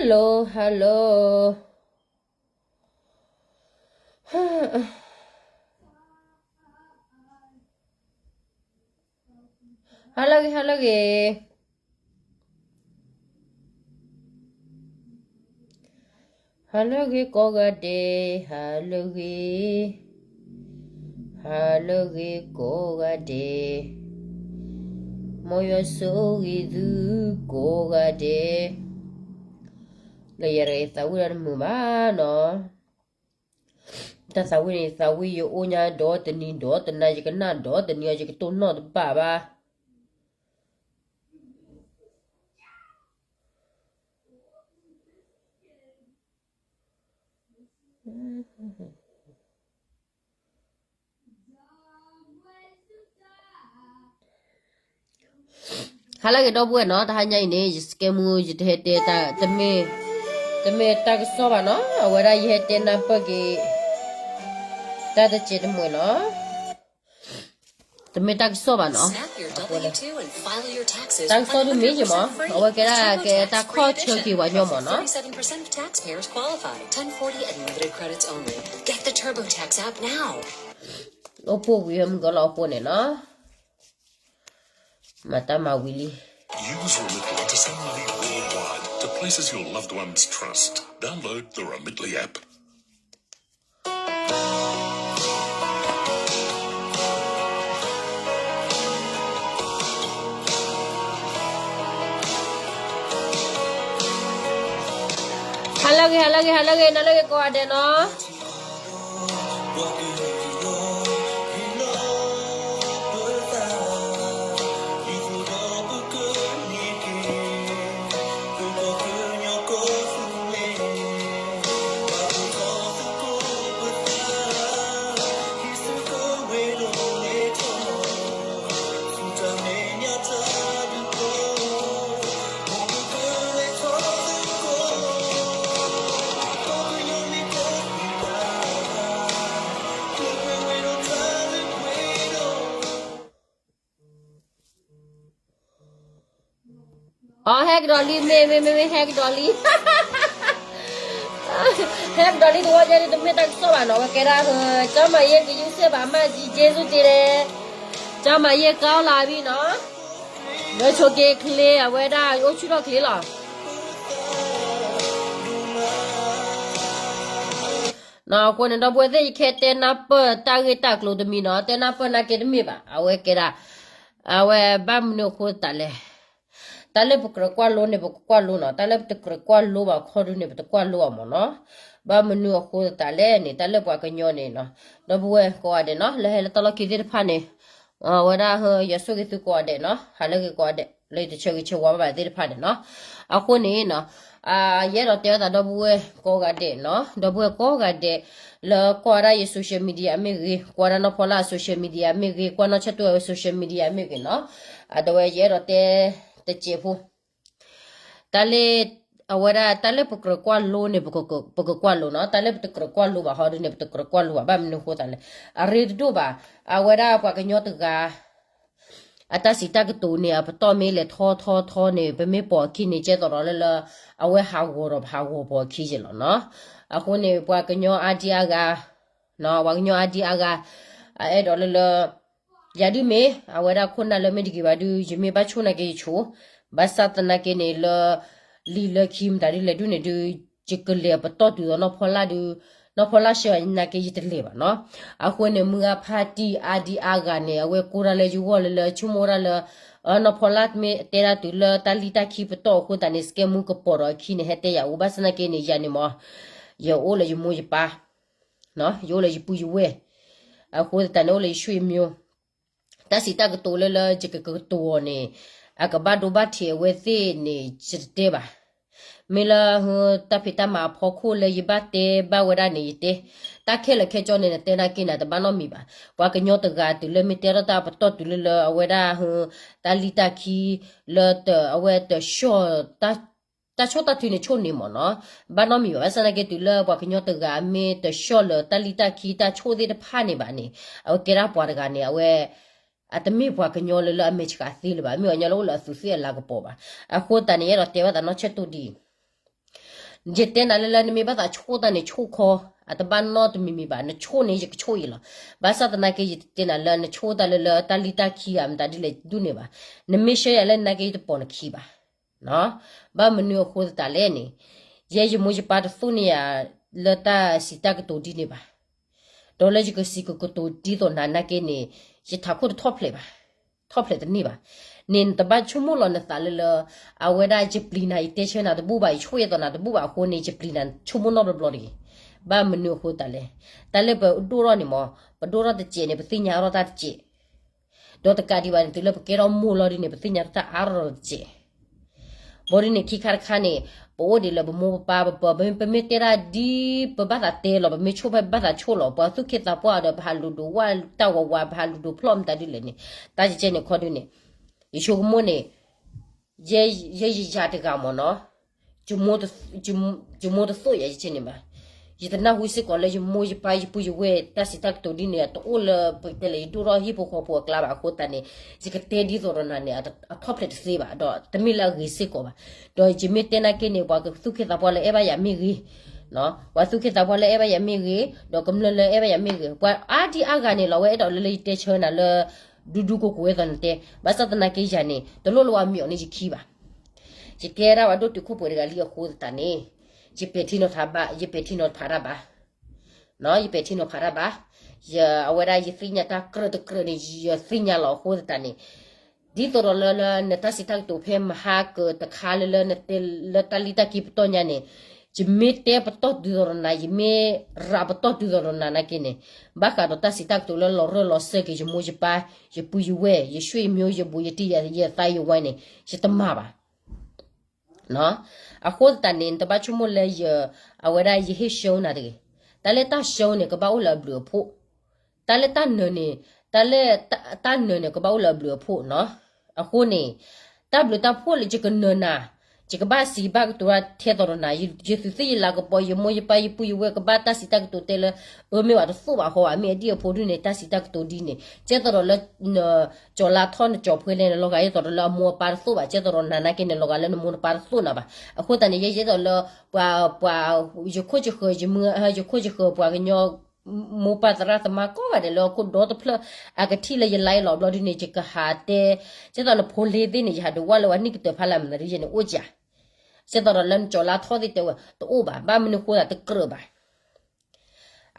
Hello, hello. Hello ဂ့ၤ, hello ဂ့ၤ. Hello ဂ့ၤကိးဂၤဒဲး, hello ဂ့ၤ, hello ဂ့ၤကိးဂၤဒဲး, မ်ယွၤဆိၣ်ဂ့ၤသုကိးဂၤဒဲး. လၢယၤတဂၤယသးဝံၣ်ဒီးတမုာ်ဘၣ်နီၤ. တၢ်သးဝံၣ်န့ၣ် ယသးဝံၣ်ယအိၣ်ညါဒီးတနံၤဒီးတနၤ ယကနၣ်ဒီးတနံၤအီၤ ယကတိၢ်နီၣ်တဘၣ်ဘၣ်. ဟါလၢအဂ့ၤ ဒီပုၢ်ဝဲၢ်နီၤ, တဟါညါအံၤန့ၣ် ယစကဲမူ ယတဟဲတဲတၢ် တမ့ၢ်တၢ်ကစီၣ်ဘၣ်နီၤ, အဝဲဒၣ်ယဟဲတဲနၢ်ပၢၢ်က့ၤ တၢ်တစဲးတမှဲၤနီၤ, တမ့ၢ်တၢ်ကစီၣ်ဘၣ်နီၤ. တၢ်ကစီၣ်ဒုးမ့ၢ်ယမး, အဝဲကဲဒၣ်ကဲတၢ်ခီၣ်ဆၢက့ၤပှၤညီမးနီၤ. Oppo ဝံၤမုၢ်ကီလီၤ Oppo န့ၣ်နီၤ. မၤတၢ်မၤဝံၤလံ. Use Remitly to send money worldwide to places your loved ones trust. Download the Remitly app. ဟါလၢအဂ့ၤ ဟါလၢအဂ့ၤ ဟါလၢအဂ့ၤ နၤလၢအဂ့ၤကိးဂၤဒဲးနီၤ. အဟဲကဒီးလံ မ့ၢ် မ့ၢ် မ့ၢ် မ့ၢ် ဟဲကဒီးလံ, ဟဲကဒီးလံတဝီညါန့ၣ် တမ့ၢ်တၢ်ကစီၣ်ဘၣ်နီၤ, ဝဲကဲဒၣ် ကၠီမၤယဲၢ်ကယူၢ်စ့ၢ်ဘၣ် မၤကံက့စူတ့လဲၣ်, ကၠီမၤယဲၢ်ကါအီၣ်လၢအဘံနီၤ, လၢဆိးက့ချ့ အဝဲဒၣ်အိၣ်ဆူၣ်ထီၣ်ချ့လီၤ. အဃိန့ၣ် ဒီပုၢ်ဝဲၢ်သ့ၣ် ယကဟဲတဲနၢ်ပၢၢ်တၢ်ဂ့ၢ်တၢ်ကျိၤတမံၤနီၤ, တဲနၢ်ပၢၢ်နာ်က့တမ့ၢ်ဘၣ်, အဝဲကဲဒၣ် အဝဲဘၣ်မနုၤအဃိသတးလဲၣ်. တၢ်လၢပကြၢးကွၢ်လိန့ၣ် ပကကွၢ်လိနီၤ, တၢ်လၢပတကြၢးကွၢ်လိဘၣ်ခီဒုန့ၣ် ပတကွၢ်လိအီၤမးနီၤ. ဘၣ်မနုၤအဃိသတးလဲၣ်န့ၣ် တၢ်လၢပှၤကညီန့ၣ်နီၤ, ဒီပုၢ်ဝဲၢ်ကိးဂၤဒဲးနီၤ, လၢဟဲလၢတၢ်လီၢ်ခံသ့ၣ်တဖၣ်န့ၣ်, အဝဲဒၣ် ယွၤဆိၣ်ဂ့ၤသုကိးဂၤဒဲးနီၤ, ဟါလၢအဂ့ၤကိးဂၤဒဲး လၢယတဆၢဂ့ၤဆၢဝါဘၣ်သ့ၣ်တဖၣ်န့ၣ်နီၤ. အဃိန့ၣ်နီၤ, ယအဲၣ်ဒိးတဲဝဲသးဒီပုၢ်ဝဲၢ်ကိးဂၤဒဲးနီၤ, ဒီပုၢ်ဝဲၢ်ကိးဂၤဒဲး လၢကွၢ်ဝဲဒၣ်ယ social media မ့ၢ်ဂ့ၤ, ကွၢ်ဒၣ်နီၢ်ဖီလၢအ social media မ့ၢ်ဂ့ၤ, ကွၢ်နီၢ်ဆၢၣ်တူၢ်ဝဲ social media မ့ၢ်ဂ့ၤနီၤ, အဒိဝဲယအဲၣ်ဒိးတဲတစဲးဖိ တၢ်လၢ အဝဲဒၣ်တၢ်လၢပကြၢးကွၢ်လိန့ၣ် ပကကွၢ်လိနီၤ, တၢ်လၢပတကြၢးကွၢ်လိဘၣ်ဟီဒုန့ၣ် ပတကြၢးကွၢ်လိဘၣ်, ဘၣ်မနုၤအဃိသတးလဲၣ်. အရ့တဒိၣ်ဘၣ်, အဝဲဒၣ်ပှၤကညီတဂၤ အတၢ်စံးတၢ်ကတိၤန့ၣ် အပတီၢ်မ့ၢ်လဲၤထီထီထီန့ၣ် ပမ့ၢ်ပိာ်အခံန့ၣ် ကဲသိးဒီးလၢလၢ အဝဲဟးဂီၤဒီးပဟးဂီၤပိာ်အခံက့လီၤနီၤ. အဃိန့ၣ် ပှၤကညီအါဒံအါဂၤ, ပှၤကညီအါဒံအါဂၤ အအဲၣ်ဒိးလၢလၢ ယၤဒုမ့ၢ် အဝဲဒၣ်ခိၣ်နၢ်လၢမ့ၢ်တဂ့ၤဘၣ်ဒု ယမ့ၢ်ဘၣ်ဆိၣ်နာ်က့ယဆိၣ်, ဘၣ်ဆၣ်သနာ်က့န့ၣ်လၢ လံာ်လၢခံမတၤဒုလဲၣ်ဒုန့ၣ်ဒု ယကလဲၤပတီၢ်တုၤဒီးနီၢ်ဖီလၢ်ဒု, နီၢ်ဖီလၢ်ဆှၢနာ်က့ယတလဲၤဘၣ်နီၤ. အဃိန့ၣ် မုၢ်ဂၤဖါတံၢ်အါဒံအါဂၤန့ၣ် အဝဲကိးတၢ်လၢယဂီၢ်လၢလၢ ဆိကမိၣ်ဒၣ်လၢ နီၢ်ဖီလၢ်မ့ၢ်တဲဒၣ်တုၤလၢတၢ်လံၣ်တၢ်ခံပတီၢ်အဃိသတးန့ၣ် စကဲမူကပိာ်ဒီးအခံန့ၣ် ဟဲတဲယၤအိၣ် ဘၣ်ဆၣ်သနာ်က့န့ၣ် ယၤန့ၣ်မ့ၢ် ယအိၣ်လၢယမိၢ်ယပၢ် ယအိၣ်လၢယပုၢ်ယဝဲၢ်, အဃိသတးန့ၣ် အိၣ်လၢယဆွေမျိုး, တၢ်စံးတၢ်ကတိၤလၢလၢယကကတိၤအီၤန့ၣ် အကဘၣ်ဒိဘၣ်ထံးအဝဲသ့ၣ်န့ၣ် ယတတဲဘၣ်. မ့ၢ်လၢ တၢ်ဖံးတၢ်မၤအဖီခိၣ်လၢယဘၣ်တဲဘၣ်ဝဲဒၣ်န့ၣ် ယတဲ, တၢ်ခဲလၢာ်ခဲဆ့န့ၣ် နတဲနာ်က့န့ၣ် တဘၣ်နီတမံၤဘၣ်. ပှၤကညီတဂၤတုၤလၢမ့ၢ်တဲထီၣ်တၢ်ပတီၢ်တုၤလၢလၢအဝဲဒၣ် တၢ်လံၣ်တၢ်ခံ လၢအဝဲတဆှီၣ် တၢ်ဆိၣ်တၢ်ထုးန့ၣ်ဆိၣ်န့ၣ်မ့ၢ်နီၤ, ဘၣ်နီတမံၤဘၣ်. ဘၣ်ဆၣ်သနာ်က့တုၤလၢပှၤကညီတဂၤမ့ၢ်တဆှီၣ်လၢာ် တၢ်လံၣ်တၢ်ခံတၢ်ဆိၣ်သ့ၣ်တဖၣ်န့ၣ်ဘၣ်န့ၣ် အဝဲကဲဒၣ်ပှၤတဂၤန့ၣ် အဝဲ အတမ့ၢ်ပှၤကညီလၢလၢအမဲာ်ဆှးသ့လၢၤဘၣ်, မ့ၢ်ပှၤကညီလၢအိၣ်လၢအသူးသ့ၣ်အလၤကပီၤဘၣ်. အဃိသတးန့ၣ် ယအဲၣ်ဒိးတဲဘၣ်သးနီၢ်ဆၢၣ်တူၢ်ဒ်အံၤ ယတဲနၤလၢလၢနမ့ၢ်ဘၣ်သးဆိၣ်တၢ်န့ၣ် ဆိၣ်ခီ, အတဘၣ်နီတမံၤမံၤဘၣ်, နဆိၣ်န့ၣ် ယကဆိၣ်အံၤလီၤ. ဘၣ်ဆၣ်သနာ်က့ ယတတဲနၤလၢနဆိၣ်တၢ်လၢလၢတၢ်လံၣ်တၢ်ခံဂၤမတၤဒ်လဲၣ်ဒူၣ်န့ၣ်ဘၣ်. နမ့ၢ်ဆှၢယၤလၢနနာ်က့ ယတပိာ်နခံဘၣ်. ဘၣ်မနုၤအဃိသတးလဲၣ်န့ၣ်, ယဲယမိၢ်ယပၢ်တသိၣ်န့ၢ်ယၤလၢတၢ်စံးတၢ်ကတိၤဒ်န့ၣ်ဘၣ်. ဒီးလၢယကစံးကကတိၤဒ်သိးနၤနာ်က့န့ၣ်, ယထးခိၣ်တထီၣ်ဖျဲးဘၣ်, ထီၣ်ဖျဲးတန့ၢ်ဘၣ်. န့ၣ်နတဘၣ်ဆိကမိၣ်လီၤနသးလၢလၢ, အဝဲဒၣ်ယပျံၤနၤ ယတဲဆၢနၤတဘူၣ်ဘၣ်, ယဆိၣ်ယဲသိးနၤတဘူၣ်ဘၣ်အဃိန့ၣ် ယပျံၤနၤဆိကမိၣ်နီတဘျီတဂ့ၤ. ဘၣ်မနုၤအဃိသတးလဲၣ်. တၢ်လၢပဒိၣ်ထီၣ်န့ၣ်မ့ၢ်, ပဒိၣ်ထီၣ်တစဲးန့ၣ် ပသ့ၣ်ညါထီၣ်တၢ်တစဲး ဒီးတကးဒံးဘၣ်န့ၣ် တုၤလၢပကဲထီၣ်မိၢ်လီၤဒ်န့ၣ် ပသ့ၣ်ညါထီၣ်တၢ်အါထီၣ်တစဲး. ဘၣ်ဒ်န့ၣ် ခံခါတခါန့ၣ်, ပအိၣ်ဒံးလၢပမိၢ်ပပၢ်ပပၢ်, ပမ့ၢ်တဲတၢ်ဒ်ပဘၣ်သးတဲလီၤ, ပမ့ၢ်ဆိၣ်ဖဲပဘၣ်သးဆိၣ်လီၤ, ပှၤသူၣ်က့သးပှၢ်ဒီး ပဟးလူၤဒိးဝၣ်တၢ်ဝးဝး, ပဟးလူၤဒိးဖျီၣ်မတၤဒ်လဲၣ်န့ၣ်, တၢ်ကဲန့ၣ်ခီဒုန့ၣ်, ယဆိကမိၣ်န့ၣ်, ယဲယယၤတဂၤမ့ၢ်နီၤ, ယမိၢ်တသိၣ်ယၤယကဲန့ၣ်ဘၣ်. ယတနၢ်ဟူစ့ၢ်ကီးလၢယမိၢ်ယပၢ်ယပုၢ်ယဝဲၢ်တၢ်စံးတၢ်ကတိၤဒ်န့ၣ် တအိၣ်လၢပတဲလၢယဒိၣ်ထီၣ်ဟံၣ်ဖိဃီဖိအကျါဘၣ်အဃိသတးန့ၣ်, ယကတဲဒ်သိးဒီးနၤန့ၣ် အထီၣ်ဖျဲးတသ့ဘၣ်, ဒီးတမ့ၢ်လၢအဂ့ၤစ့ၢ်ကီးဘၣ်. ဒီးယမ့ၢ်တဲနာ်က့န့ၣ် ပှၤသူၣ်က့သးပှၢ်လၢအဲၣ်ဘၣ်ယၤမ့ၢ်ဂ့ၤ, ပှၤသူၣ်က့သးပှၢ်လၢအဲၣ်ဘၣ်ယၤမ့ၢ်ဂ့ၤ, ဒီးကမျၢၢ်လၢအဲၣ်ဘၣ်ယၤမ့ၢ်ဂ့ၤ, ပှၤအါဒံအါဂၤန့ၣ်လီၤ အဝဲအဲၣ်ဒိးလၢလၢယတဲဆၢနၤလၢ ဒူဒူကိးကိးဝဲသိးနတဲ, ဘၣ်ဆၣ်သနာ်က့ယၤန့ၣ် တလိၣ်လၢပှၤမံၤအီၤန့ၣ်ယခံဘၣ်. ယကဲဒၣ်ပှၤဒိၣ်တုာ်ခိၣ်ပှဲၤတဂၤလံအဃိသတးန့ၣ်, ယပဲာ်ထံနီၤဖးဘၣ်, ယပဲာ်ထံနီၤဖးတၢ်ဘၣ်, ယပဲာ်ထံနီၤဖးတၢ်ဘၣ်, ယအဝဲဒၣ်ယသ့ၣ်ညါတၢ်ကြၢးတကြၢးန့ၣ် ယသ့ၣ်ညါလီၤအဃိသတးန့ၣ်, ဒ်သိးဒီးလၢလၢနတၢ်စံးတၢ်ကတိၤဖဲမဟါကတခါလၢလၢနတဲလၢတၢ်လံၣ်တၢ်ခံပတီၢ်ညါန့ၣ်, ယမ့ၢ်တဲပတီၢ်တုၤသိးဒီးနၤ, ယမ့ၢ်ရးပတီၢ်တုၤသိးဒီးနၤနာ်က့န့ၣ်, ဘၣ်ဃးဒီးတၢ်စံးတၢ်ကတိၤလၢလီၤရၢၢ်လီၤစၢၤက့ၤ ယမိၢ်ယပၢ်, ယပုၢ်ယဝဲၢ်, ယဆွေမျိုး, ယဘူးယတံၢ်, ယသးယဝါန့ၣ်, ယတမၤဘၣ်. အဃိသတးန့ၣ် နတဘၣ်ဆိကမိၣ်လၢယ, အဝဲဒၣ်ယဟ့ၣ်ရှုံးနၤတဂ့ၤ. တၢ်လၢတၢ်ရှုံးန့ၣ် ကဘၣ်အိၣ်လၢအဘျုးအဖှိၣ်, တၢ်လၢတၢ်နၢၤန့ၣ်, တၢ်လၢတၢ်နၢၤန့ၣ် ကဘၣ်အိၣ်လၢအဘျုးအဖှိၣ်နီၤ. အဃိန့ၣ်, တၢ်ဘျုးတၢ်ဖှိၣ်လၢယကနၢၤနၤ, ယကဘၣ်စံးဘၣ်ကတိၤထဲသိးဒီးနၤ, ယသူးသ့ၣ်ယလၤကပီၤ, ယမိၢ်ယပၢ်ယပုၢ်ယဝဲၢ် ကဘၣ်တၢ်စံးတၢ်ကတိၤတဲလၢ, အၢမ့ၢ်ဝဲတသိၣ်ဘၣ်ဃီဘၣ်, မ့ၢ်အဒံၣ်အဖိဒုန့ၣ် တၢ်စံးတၢ်ကတိၤဒ်န့ၣ်, ကဲသိးဒီးလၢ ကၠီၤလါထီၣ်နကၠီၤဖှဲလဲၣ်န့ၣ် လီၤဂာ်ဒ်သိးဒီးလၢအမိၢ်အပၢ်တသိၣ်ဘၣ်, ကဲသိးဒီးနၤနာ်က့န့ၣ် လီၤဂာ်လၢနမိၢ်နပၢ်တသိၣ်နၤဘၣ်. အဃိသတးန့ၣ် ယဲယဲသိးလၢ, ပှၤ, ပှၤ, ယခိၣ်ယဃၢၤ, ယခိၣ်ယဃၢၤပှၤကညီ, မိၢ်ပၢ်သရၣ်သမါကိးဂၤဒဲးလၢဟီၣ်ခိၣ်ဒီတဖျၢၣ်, အကထံၣ်လၢယliveလီၤဘျီဒုန့ၣ် ယကဟးတဲ, ကဲသိးနဖိလ့သ့ၣ်န့ၣ် ယဟးဒိးဝၣ်လၢပှၤနံၣ်ကတၢၢ်ဖးလၢ်မနုၤဒ်ယဲန့ၣ်အိၣ်က, ကဲသိးဒီးလၢနကၠီၤလါထီၣ်သ့ၣ်တဲဝဲ, တအိၣ်ဘၣ်, ဘၣ်မနုၤဃိသတးတကြၢးဘၣ်.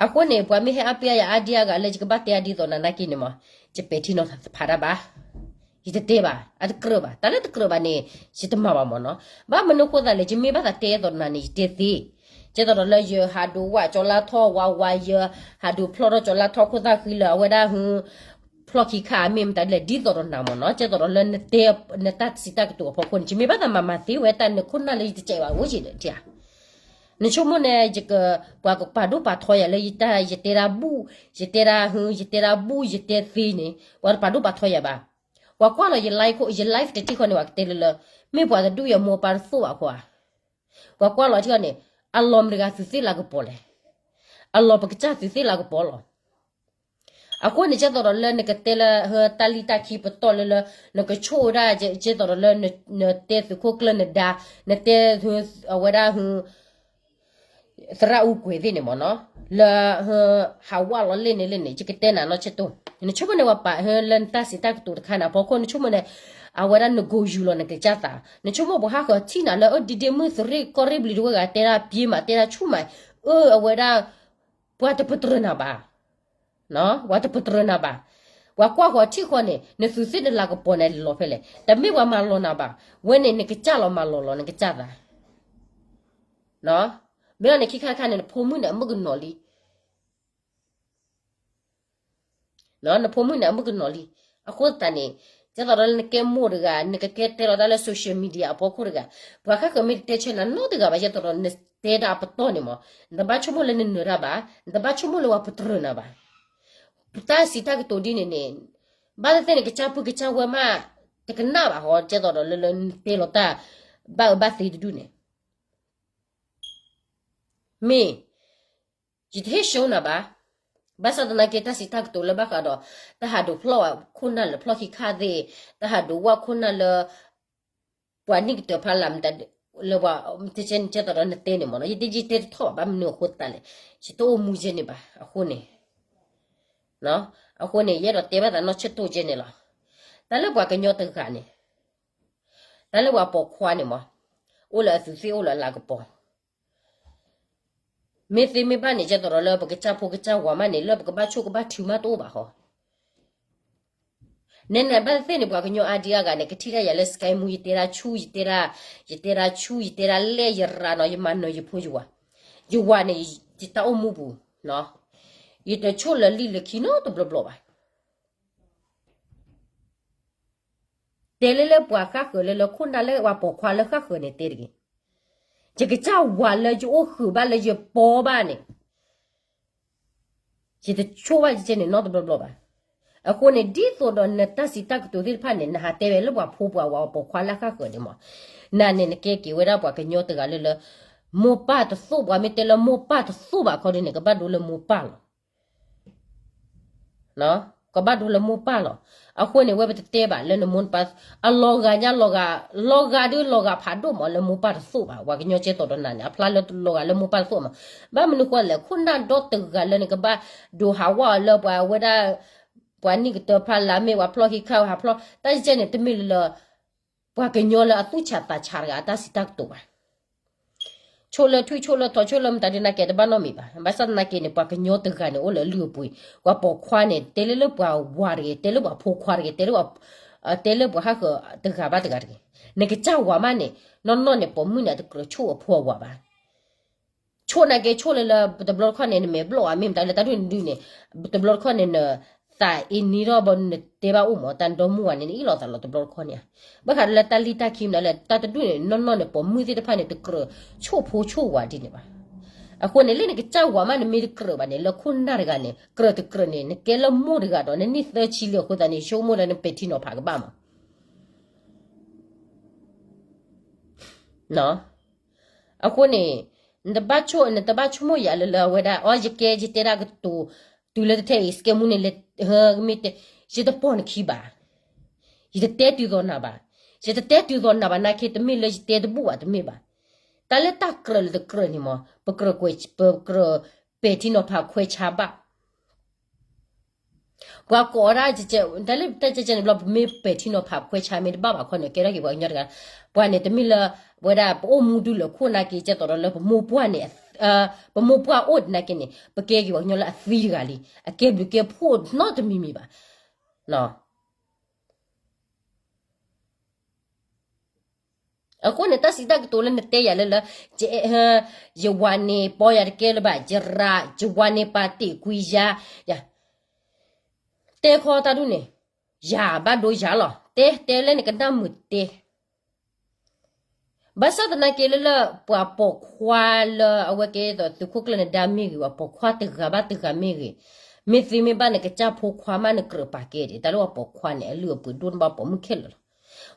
အဃိန့ၣ် ပှၤမ့ၢ်ဟဲအါပ့အါယၤအါဒံအါဂၤလၢယကဘၣ်တဲအဒ်သိးနၤနာ်က့န့ၣ်မး, ယပဲာ်ထံနီၤဖးတၢ်ဘၣ်, ယတတဲဘၣ်, အတကြၢးဘၣ်, တၢ်လၢတကြၢးဘၣ်န့ၣ်, ယတမၤဘၣ်မးနီၤ. ဘၣ်မနုၤဃိသတးလဲၣ်, ယမ့ၢ်ဘၣ်သးတဲအသိးနၤန့ၣ် ယတဲသ့, ကဲသိးဒီးလၢယဟးဒိးဝၣ်ကၠီၤလါထီၣ်ဝါဝါ, ယဟးဒိးဖျီၣ်ထီၣ်ကၠီၤလါထီၣ်ခိၣ်သၣ်ဃံလၢအဝဲဒၣ်ဟု ဖျီၣ်ခံခါအမ့ၢ်မတၤဒ်လဲၣ် ဒ်သိးဒီးနၤမးနီၤ, ကဲသိးဒီးလၢနတဲ, နတၢ်စံးတၢ်ကတိၤအဖီခိၣ်န့ၣ် ယမ့ၢ်ဘၣ်သးမၤမၤသ့ဝဲတၢ်နခိၣ်နၢ်လၢယတစဲးဘၣ်အိၣ်က့ၤဒီးဧါ. နဆိကမိၣ်န့ၣ်, ပှၤကပာ်ဒိၣ်ပာ်ထီယၤလၢယတၢ်ယတဲတၢ်ဘူၣ်, ယတဲတၢ်ဟု, ယတဲတၢ်ဘူၣ်, ယတဲသ့န့ၣ်, ပှၤတပာ်ဒိၣ်ပာ်ထီယၤဘၣ်. ပှၤကွၢ်လီၤယlive, ယliveတထံၣ်ဃီန့ၣ် ပှၤကတဲလၢလၢ, မ့ၢ်ပှၤတဒူၣ်ယမိၢ်ပၢ်တသိၣ်ဘၣ်ဃီဧါ. ပှၤကွၢ်လီၤထံၣ်ဃီန့ၣ်, အလီၢ်မတၤတဂၤသုးသ့ၣ်လၤကပီၤလဲၣ်. အလီၢ်ပကစၢ်သုးသ့ၣ်လၤကပီၤလီၤ. အဃိန့ၣ် ကဲသိးဒီးလၢနကတဲလၢတၢ်လံၣ်တၢ်ခံပတီၢ်လၢလၢ, နကဆိၣ်ဝဲဒၣ်, ကဲသိးဒီးလၢနတဲသုးခိၣ်ကျၢၢ်နဒါ, နတဲအဝဲဒၣ်ဟု, သရၣ်အူကွဲၤသ့ၣ်န့ၣ်မးနီၤ, လၢ, ဟးဝၣ်လီၤလဲၣ်န့ၣ်လဲၣ်န့ၣ် ယကတဲနၤနီၤဆဲးတိၢ်, နဆိကမိၣ်န့ၣ် ပှၤပာ်လၢနတၢ်စံးတၢ်ကတိၤတခါန့ၣ် အဖီခိၣ် နဆိကမိၣ်န့ၣ်, အဝဲဒၣ်နကိးယူၤလီၤနကစၢ်သး, နဆိကမိၣ်ပှၤဟးဃီၤထံၣ်နၤလၢအဒ့ဒ့မုၢ်သရ့ၣ် ကီၢ်ရ့ၣ်ဘျံၤတဝဲဂၤ တဲဒၣ်ပျ့ၤမး တဲဒၣ်ဆူၣ်မး, အၢ အဝဲဒၣ်, ပှၤတပတြၢၤနၤဘၣ် ပှၤတပတြၢၤနၤဘၣ်. ပှၤကွၢ်ဃီၤထံၣ်ဃီန့ၣ် နသုးသ့ၣ်နလၤကပီၤန့ၣ်လီၤဖဲလဲၣ်, တမ့ၢ်ပှၤမၤလီၤနၤဘၣ်, ဝဲန့ၣ်နကစၢ်လီၤမၤလီၤလီၤနကစၢ်သး, မ့ၢ်အန့ၣ်ခံခါတခါန့ၣ် နဖိမုၣ်န့ၣ် အမုၣ်ကနီၤလံ နဖိမုၣ်န့ၣ် အမုၣ်ကနီၤလံ. အဃိသတးန့ၣ်, ကဲသိးဒီးလၢနကဲမိၢ်တဂၤ နကကဲတဲလီၤတၢ်လၢ social media အဖီခိၣ်တဂၤ, ပှၤဃၣ်ဃၢၤမ့ၢ်တတဲဆၢနၤနီတဂၤဘၣ် ကဲသိးဒီးနတဲဒၣ်အပတီၢ်န့ၣ်မး, နတဘၣ်ဆိကမိၣ်လၢနနၢၤတၢ်ဘၣ်, နတဘၣ်ဆိကမိၣ်လၢပှၤပတြၢၤနၤဘၣ်. တၢ်စံးတၢ်ကတိၤဒ်န့ၣ်န့ၣ်, ဘၣ်သ့ၣ်သ့ၣ်နကစၢ်ပုၢ်ကစၢ်ဝဲၢ်မး, တကနၣ်ဘၣ်ဟီ ကဲသိးဒီးလၢလၢနတဲလီၤတၢ်, ဘၣ်အၢဘၣ်သီတဒူၣ်န့ၣ် မ့ၢ်, ယတဟ့ၣ်ရှုံးနၤဘၣ်. ဘၣ်ဆၣ်သနာ်က့ တၢ်စံးတၢ်ကတိၤလၢဘၣ်ဃးဒီး, တၢ်ဟးဒိးဖျီၣ်ဝဲခိၣ်နၢ်လၢဖျီၣ်ခံခါသ့ၣ်, တၢ်ဟးဒိးဝၣ်ခိၣ်နၢ်လၢ ပှၤနံၣ်ကတၢၢ်ဖးလၢ်မတၤ, လၢပှၤတကဲန့ၣ်ကဲသိးဒီးနတဲန့ၣ်မ့ၢ်နီၤ, ယတဲယတဲတထီၣ်ဘၣ်, ဘၣ်မနုၤအဃိသတးလဲၣ်, ယတအိၣ်မူကဲန့ၣ်ဘၣ်အဃိန့ၣ်, အဃိန့ၣ် ယအဲၣ်ဒိးတဲဘၣ်သးနီၢ်ဆၢတိၢ်ကဲန့ၣ်လီၤ. တၢ်လၢပှၤကညီတဂၤန့ၣ်, တၢ်လၢပှၤပိာ်ခွါန့ၣ်မ့ၢ်, အိၣ်လၢအသူးသ့ၣ်အိၣ်လၢအလၤကပီၤ မ့ၢ်သ့မ့ၢ်ဘၣ်န့ၣ် ကဲသိးဒီးလၢပကစၢ်ဖိကစၢ်ဝၤမးန့ၣ် လၢပကဘၣ်ဆိၣ်ကဘၣ်ထုးမးတအိၣ်ဘၣ်ဟီ. နဲန့ၣ်ဘၣ်သ့ၣ်န့ၣ် ပှၤကညီအါဒံအါဂၤန့ၣ် ကထံၣ်တၢ်ယၤလၢ Sky မူ ယတဲဒၣ်ဆူၣ် ယတဲဒၣ်, ယတဲဒၣ်ဆူၣ် ယတဲဒၣ်လဲၣ် ယရၤနီၤ ယမၤနၢၤယဖိယဝၤ, ယဝၤန့ၣ် ယတၢ်အိၣ်မူပူၤ, ယတဆိၣ်လၢလံာ်လၢခံနီတဘျီဘျီဘၣ်. တဲလၢလၢပှၤဃၣ်ဃၢၤလၢလၢခိၣ်နၢ်လၢပှၤပိာ်ခွါလၢဃၣ်ဃၢၤန့ၣ်တဲတဂ့ၤ. ယကစၢ်ဝၤလၢယအိၣ်ဃုာ်ဘၣ်လၢယပီဘၣ်န့ၣ်, ယတဆိၣ်ဘၣ်ယကဲန့ၣ်နီတဘျီဘျီဘၣ်. အဃိန့ၣ် ဒ်သိးဒီးနတၢ်စံးတၢ်ကတိၤသ့ၣ်တဖၣ်န့ၣ် နဟးတဲဝဲလၢပှၤဖိပှၤဝၤပိာ်ခွါလၢဃၣ်ဃၢၤန့ၣ်မ့ၢ်, နၤန့ၣ်နကဲက့ၤဝဲဒၣ်ပှၤကညီတဂၤလၢလၢ မိၢ်ပၢ်တသိၣ်, ပှၤမ့ၢ်တဲလၢမိၢ်ပၢ်တသိၣ်ဘၣ်ခီဒ်န့ၣ် ကဘၣ်ဒိလၢမိၢ်ပၢ်လီၤ. ကဘၣ်ဒိလၢမိၢ်ပၢ်လီၤ. အဃိန့ၣ် ဝဲပတတဲဘၣ်လၢနမိၢ်နပၢ်, အလီၤဂာ်ညါလီၤဂာ်, လီၤဂာ်ဒုးလီၤဂာ်ဖးဒိၣ်မးလၢမိၢ်ပၢ်တသိၣ်ဘၣ်. ပှၤကညီကဲသိးဒီးနၤန့ၣ် အဖျါလၢလီၤဂာ်လၢမိၢ်ပၢ်တသိၣ်မး. ဘၣ်မနုၤဃိလဲၣ်, ခိၣ်နၢ်ဒီတဂၤလၢနကဘၣ်ဒိးဟးဝဲအီၤလၢပှၤဝဲဒၣ် ပှၤနံၣ်ကတၢၢ်ဖျါလၢအမ့ၢ်ပှၤဖျီၣ်ဟံးခါဟးဖျီၣ်, တၢ်ယကဲန့ၣ် တမ့ၢ်လၢလၢ ပှၤကညီလၢအသူၣ်ဆးသးဆးတဂၤအတၢ်စံးတၢ်ကတိၤဘၣ်. ဆိၣ်လၢထွံၣ်ဆိၣ်လၢထိးဆိၣ်လၢမတၤဒုးနာ်က့ တဘၣ်နီတမံၤဘၣ်. ဘၣ်ဆၣ်သနာ်က့န့ၣ် ပှၤကညီတဂၤန့ၣ် အိၣ်လၢအလုၢ်အပှ့ၤ, ပှၤပိာ်ခွါန့ၣ် တဲလၢလၢပှၤဝၤတဂ့ၤ, တဲလၢပှၤဖိခွါတဂ့ၤ, တဲလၢပှၤ, တဲလၢပှၤဟးဃၢၤတဂၤဘၣ်တဂၤတဂ့ၤ. နကစၢ်ဝၤမးန့ၣ် နီၢ်နီၢ်န့ၣ် ပိာ်မုၣ်န့ၣ် အတကြၢးဆိၣ်အဖိအဝၤဘၣ်. ဆိၣ်နာ်က့ ဆိၣ်လၢလၢ တဘျီတခီၣ်န့ၣ် နမဲာ်ဘျီၣ်အမ့ၢ်မတၤလၢတၢ်ဒုးနဒုးန့ၣ်, တဘျီတခီၣ်န့ၣ် နသးအ့န့ၢ်ထီၣ်ဘၣ် နတဲဘၣ်အိၣ်မး တၢ်ဒီမုၢ်ဝၤန့ၣ် နအ့ၣ်လိာ်သးလီၤတဘျီတခီၣ်န့ၣ်. ဘၣ်ဃးလၢတၢ်လံၣ်တၢ်ခံမတၤလၢ တၢ်တဒုးန့ၣ် နီၢ်နီၢ်န့ၣ် ပိာ်မုၣ်သ့ၣ်တဖၣ်န့ၣ် တကြၢးဆိၣ်ဖိဆိၣ်ဝၤဒ်န့ၣ်ဘၣ်. အဃိန့ၣ် လၢနကစၢ်ဝၤမး နမ့ၢ်တကြၢးဘၣ်န့ၣ် လၢခိၣ်နၢ်တဂၤန့ၣ် ကြၢးတကြၢးန့ၣ် နကဲလၢမိၢ်တဂၤဒီး နနံၣ်သၢဆံလံအဃိသတးန့ၣ် ဆိကမိၣ်လၢနပဲာ်ထံနီၤဖးကဘၣ်မး အဃိန့ၣ် နတဘၣ်ဆိၣ်, နတဘၣ်ဆိကမိၣ်ယၤလၢလၢအဝဲဒၣ် အီ ယကဲ ယတဲဒၣ်ကတိၤ တုၤလၢတထဲအံၤ စကဲမူန့ၣ်လဲၤ, မ့ၢ်တဲ, ယတပိာ်နခံဘၣ်, ယတတဲတုၤသိးနၤဘၣ်, ယတတဲတုၤသိးနၤဘၣ် နာ်က့ တမ့ၢ်လၢယတဲတဘူၣ်ဘၣ် တမ့ၢ်ဘၣ်. တၢ်လၢတၢ်ကြၢးလၢတကြၢးန့ၣ်မး ပကြၢးပဲာ်ထံနီၤဖးခွဲးဆါဘၣ် ပှၤကိးဝဲဒၣ် တၢ်လၢတၢ်ကဲကဲန့ၣ်ဘျီ ပမ့ၢ်ပဲာ်ထံနီၤဖးခွဲးဆါမ့ၢ်တဘၣ်ဘၣ်ခီန့ၣ် ကဲထီၣ်က့ၤပှၤကညီတဂၤ, ပှၤန့ၣ် တမ့ၢ်လၢ ဝဲဒၣ်ပအိၣ်မူဒုလၢခိၣ်နာ်က့ ကဲသိးဒီးလၢပမိၢ်ပှၢ်န့ၣ်, ပမိၢ်ပှၢ်အိၣ်နာ်က့န့ၣ် ပကဲက့ၤပှၤကညီလၢအသံတဂၤလံ, အကဲဘျုးကဲဖှိၣ်နီတမံၤမံၤဘၣ်. အဃိန့ၣ် တၢ်စံးတၢ်ကတိၤလၢနတဲယၤလၢလၢ ယဝၤန့ၣ် ပီယၤတကဲလၢၤဘၣ်, ယရၤ, ယဝၤန့ၣ် ပာ်တ့ၢ်ကွံာ်ယၤ, ယ, တဲခီတၢ်ဒ်န့ၣ်, ယၤဘၣ်ဒိယၤလီၤ, တဲတဲလၢနကနၣ်မုာ်တဲ ဘၣ်ဆၣ်သနာ်က့လၢလၢ ပှၤပိာ်ခွါလၢအဝဲကဲသိးသုးခိၣ်ကျၢၢ်နဒါမ့ၢ်ဂ့ၤ, ပှၤပိာ်ခွါတဂၤဘၣ်တဂၤမ့ၢ်ဂ့ၤ, မ့ၢ်သ့မ့ၢ်ဘၣ်နကစၢ်ဖိခွါမးနကြၢးပာ်ကဲဒံး, တၢ်လၢပှၤပိာ်ခွါန့ၣ် အလုၢ်အပှ့ၤဒိၣ်န့ၢ်ဘၣ်ပိာ်မုၣ်ခဲလၢာ်လီၤ.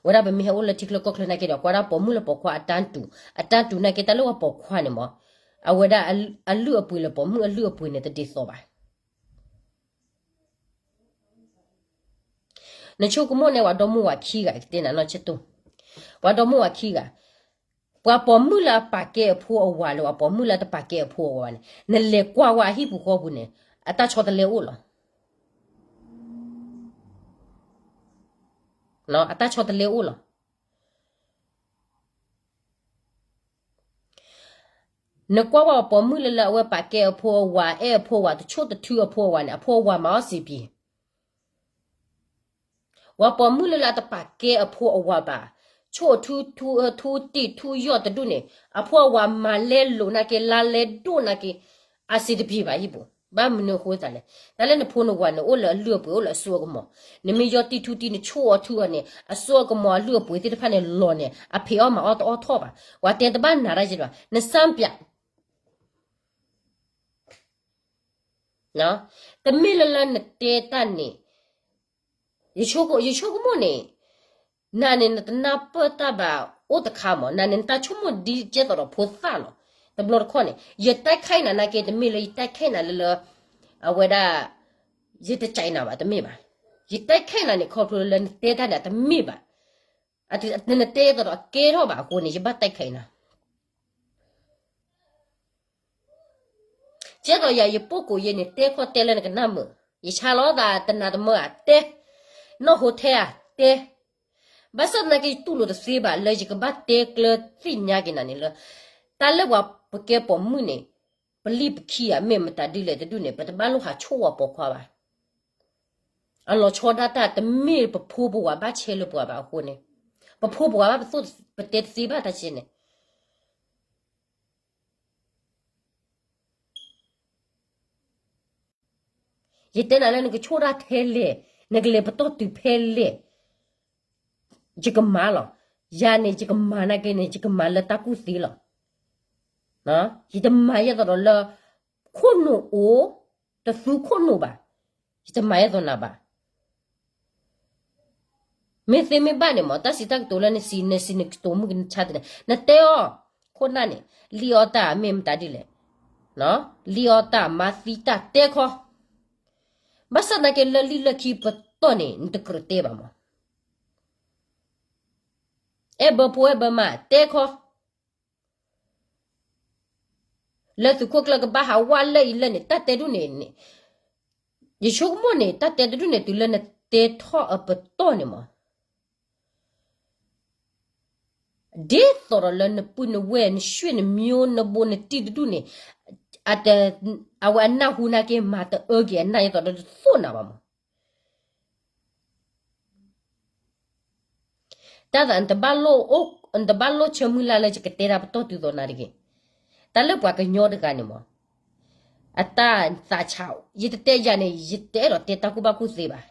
ဝဲဒၣ်ပမ့ၢ်ဟဲအိၣ်လၢထံချၢကီၢ်ချၢနာ်က့ဒီး ကွၢ်ဒၣ်ပိာ်မုၣ်လၢပိာ်ခွါအတၢ်တူၢ်, အတၢ်တူၢ်နာ်က့ တၢ်လၢပှၤပိာ်ခွါန့ၣ်မး, အဝဲဒၣ်အလုၢ်အပှ့ၤလၢပိာ်မုၣ်အလုၢ်အပှ့ၤန့ၣ် တဒ်သိးဘၣ် နဆိကမိၣ်န့ၣ် ပှၤဒီမါဝၤခံဂၤ ကတဲနၤနီၢ်ဆၢတိၢ်, ပှၤဒီမါဝၤခံဂၤ, ပှၤပိာ်မုၣ်လၢအပာ်ကဲအဖိအဝၤလၢ ပှၤပိာ်မုၣ်လၢတပာ်ကဲအဖိအဝၤန့ၣ် နလဲၤကွၢ်ဝဲအဟံၣ်ပူၤဃီပူၤန့ၣ် အတၢ်ဆီတလဲအိၣ်လီၤ. အတၢ်ဆီတလဲအိၣ်လီၤ. နကွၢ်ဝဲပှၤပိာ်မုၣ်လၢလၢအဝဲပာ်ကဲအဖိအဝၤ အဲၣ်အဖိအဝၤ တဆိၣ်တထုအဖိအဝၤန့ၣ် အဖိအဝၤမၤအီၣ်စံးပံၤ, ပှၤပိာ်မုၣ်လၢလၢအတပာ်ကဲအဖိအဝၤဘၣ်, ဆိၣ်အထူထူအထူတံၢ်ထူယီၢ်တဒူၣ်န့ၣ် အဖိအဝၤမၤလဲလိာ်နာ်က့ လါလဲဒိၣ်နာ်က့ အစံးတပံၤဘၣ်ဟံၣ်ပူၤ, ဘၣ်မနုၤအဃိသတးလဲၣ်, တၢ်လၢနဖိနဝၤန့ၣ် အိၣ်လၢအလုၢ်အပှ့ၤ အိၣ်လၢအစိအကမီၤ, နမ့ၢ်ယီၢ်တံၢ်ထူတံၢ် နဆိၣ်အီၤထူအီၤန့ၣ် အစိအကမီၤအလုၢ်အပှ့ၤသ့ၣ်တဖၣ်န့ၣ်လီၤန့ၣ် အဖံးအီၣ်မၤအီၣ်တအီၣ်ထီၣ်ဘၣ်, ပှၤတဲတဘၣ်နၤတၢ်ယဲဘၣ်, နစၢ်ပျး တမ့ၢ်လၢလၢနတဲတၢ်န့ၣ်, ယဆိကမိၣ်န့ၣ်, နၤန့ၣ်နတနၢ်ပၢၢ်တၢ်ဘၣ်အိၣ်တခါမး, နၤန့ၣ်နတၢ်ဆိကမိၣ်ဒ်ကဲသိးဒီးဖိသၣ်လီၤ. တဘျီတခီၣ်န့ၣ် ယတဲခဲနၤနာ်က့ တမ့ၢ်လၢယတဲခဲနၤလၢလၢ အဝဲဒၣ် ယတကဲနၤဘၣ် တမ့ၢ်ဘၣ်. ယတဲခဲနၤန့ၣ် ခီဖျိလၢနတဲတၢ်န့ၣ် တမ့ၢ်ဘၣ်. နတဲသိးဒီးအကဲထီၣ်ဘၣ်အဃိန့ၣ် ယဘၣ်တဲခဲအံၤနၤ. ကဲသိးယၤ ယပိာ်ကိးယဲန့ၣ် တဲခီတဲလၢနကနၣ်မုာ်, ယဆါလီၤသးတနၤတမၢဧါ တဲ, နီၢ်ဟိထဲဧါ တဲ, ဘၣ်ဆၣ်သနာ်က့ ယတူၢ်လိာ်တသ့ဘၣ်လၢယကဘၣ်တဲကျၢၤသ့ၣ်ညါက့ၤနၤန့ၣ်လၢ တၢ်လၢပှၤပကဲပိာ်မုၣ်န့ၣ် ပလံၣ်ပခံဧါ မ့ၢ်မတၤဒ်လဲၣ်တဒူၣ်န့ၣ် ပတဘၣ်လိၣ်ဟးဆိၣ်ဝဲပိာ်ခွါဘၣ်. အလီၤဆီဒၣ်တၢ်တမ့ၢ်ပဖိပဝၤဘၣ်ဆဲးလၢပှၤဘၣ်အဃိန့ၣ်, ပဖိပဝၤဘၣ်ပသိၣ်ပတဲတသ့ဘၣ်တၢ်ကဲန့ၣ် ယတဲနၤလၢနကဆိၣ်တၢ်ထဲလဲၣ်, နကလဲၤပတီၢ်တုၤဖဲလဲၣ်, ယကမၤလီၤ. ယၤန့ၣ် ယကမၤနာ်က့န့ၣ် ယကမၤလၢတၢ်ကူၣ်သ့လီၤ. ယတမၤယဲသိးဒီးလၢ ခိၣ်နူာ်အိၣ် တသူခိၣ်နူာ်ဘၣ်, ယတမၤယဲသိးနၤဘၣ်. မ့ၢ်သ့မ့ၢ်ဘၣ်န့ၣ်မး တၢ်စံးတၢ်ကတိၤလၢနစံး နစံးနကတိၤမုၢ်ကနဆါတန့ၣ် နတဲအီၤ, ခိၣ်နၢ်န့ၣ် လံၣ်အီၣ်တၢ်မ့ၢ်မတၤဒ်လဲၣ်, လံၣ်အီၣ်တၢ်မၤသံတၢ်တဲခီ, ဘၣ်ဆၣ်သနာ်က့လၢလံၣ်လၢခံပတီၢ်န့ၣ် နတကြၢးတဲဘၣ်မး, အဲၣ်ဘၢဖိအဲၣ်ဘၢမါတဲခီ လၢသုးခိၣ်ကျၢၢ်ကဘၣ်ဟးဝးလၢအံၤလၢန့ၣ် တၢ်တဲဒ်န့ၣ်န့ၣ်, ယဆိကမိၣ်န့ၣ် တၢ်တဲတဒူၣ်န့ၣ် တုၤလၢနတဲထီၣ်အပတီၢ်န့ၣ်မး, ဒ်သိးဒီးလၢနပုၢ်နဝဲၢ် နဆွေနမျိုး နဘူးနတံၢ်တဒူၣ်န့ၣ်, အဝဲအနၢ်ဟူနာ်က့ မၤတအၢက့ၤအနၢ်ယဲသိးဒီးတသိၣ်နၤဘၣ်မး. တၢ်သး နတဘၣ်လိၣ်ဆၢမုၢ်လၢ်လၢယကတဲတၢ်ပတီၢ်တုၤသိးနၤတဂ့ၤ. တၢ်လၢပှၤကညီတဂၤန့ၣ်မး, အတၢ်သးဆး, ယတတဲယၤန့ၣ် ယတအဲၣ်ဒိးတဲတၢ်ကူၣ်ဘၣ်ကူၣ်သ့ဘၣ်.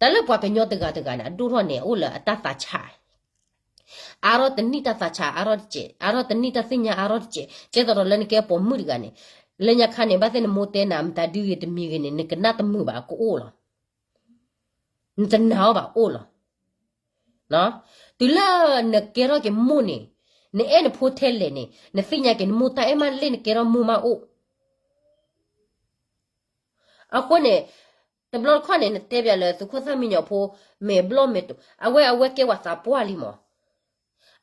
တၢ်လၢပှၤကညီတဂၤတဂၤန့ၣ် အဒိၣ်ထီၣ်န့ၣ် အိၣ်လၢအတၢ်သးဆး အါထီၣ်တနံၣ်တၢ်သးဆးအါထီၣ်တစဲး, အါထီၣ်တနံၣ်တၢ်သ့ၣ်ညါအါထီၣ်တစဲး, ကဲသိးဒီးလၢနကဲပိာ်မုၣ်တဂၤန့ၣ်, လၢညါခါန့ၣ် ဘၣ်သ့ၣ်နမိၢ်တဲနၤမတၤဒုဂ့ၤတမံၤဂ့ၤန့ၣ် နကနၣ်တမုာ်ဘၣ်ကအိၣ်လီၤ. နတနာ်အီၤဘၣ်အိၣ်လီၤ. တုၤလၢနကဲထီၣ်က့ၤမိၢ်န့ၣ်, နအဲၣ်နဖိထဲလဲၣ်န့ၣ်, နသ့ၣ်ညါက့ၤနမိၢ်တၢ်အဲၣ်မးလၢနကဲထီၣ်မိၢ်မးအိၣ် အဃိန့ၣ်, တဘျီတခီၣ်န့ၣ် နတဲပၠးလၢသုးခိၣ်သၣ်မံညီၤဖိ မဲာ်ဘျီၣ်မဲာ်တူာ်, အဝဲ အဝဲကဲဝဲသးပှၢ်လံမး,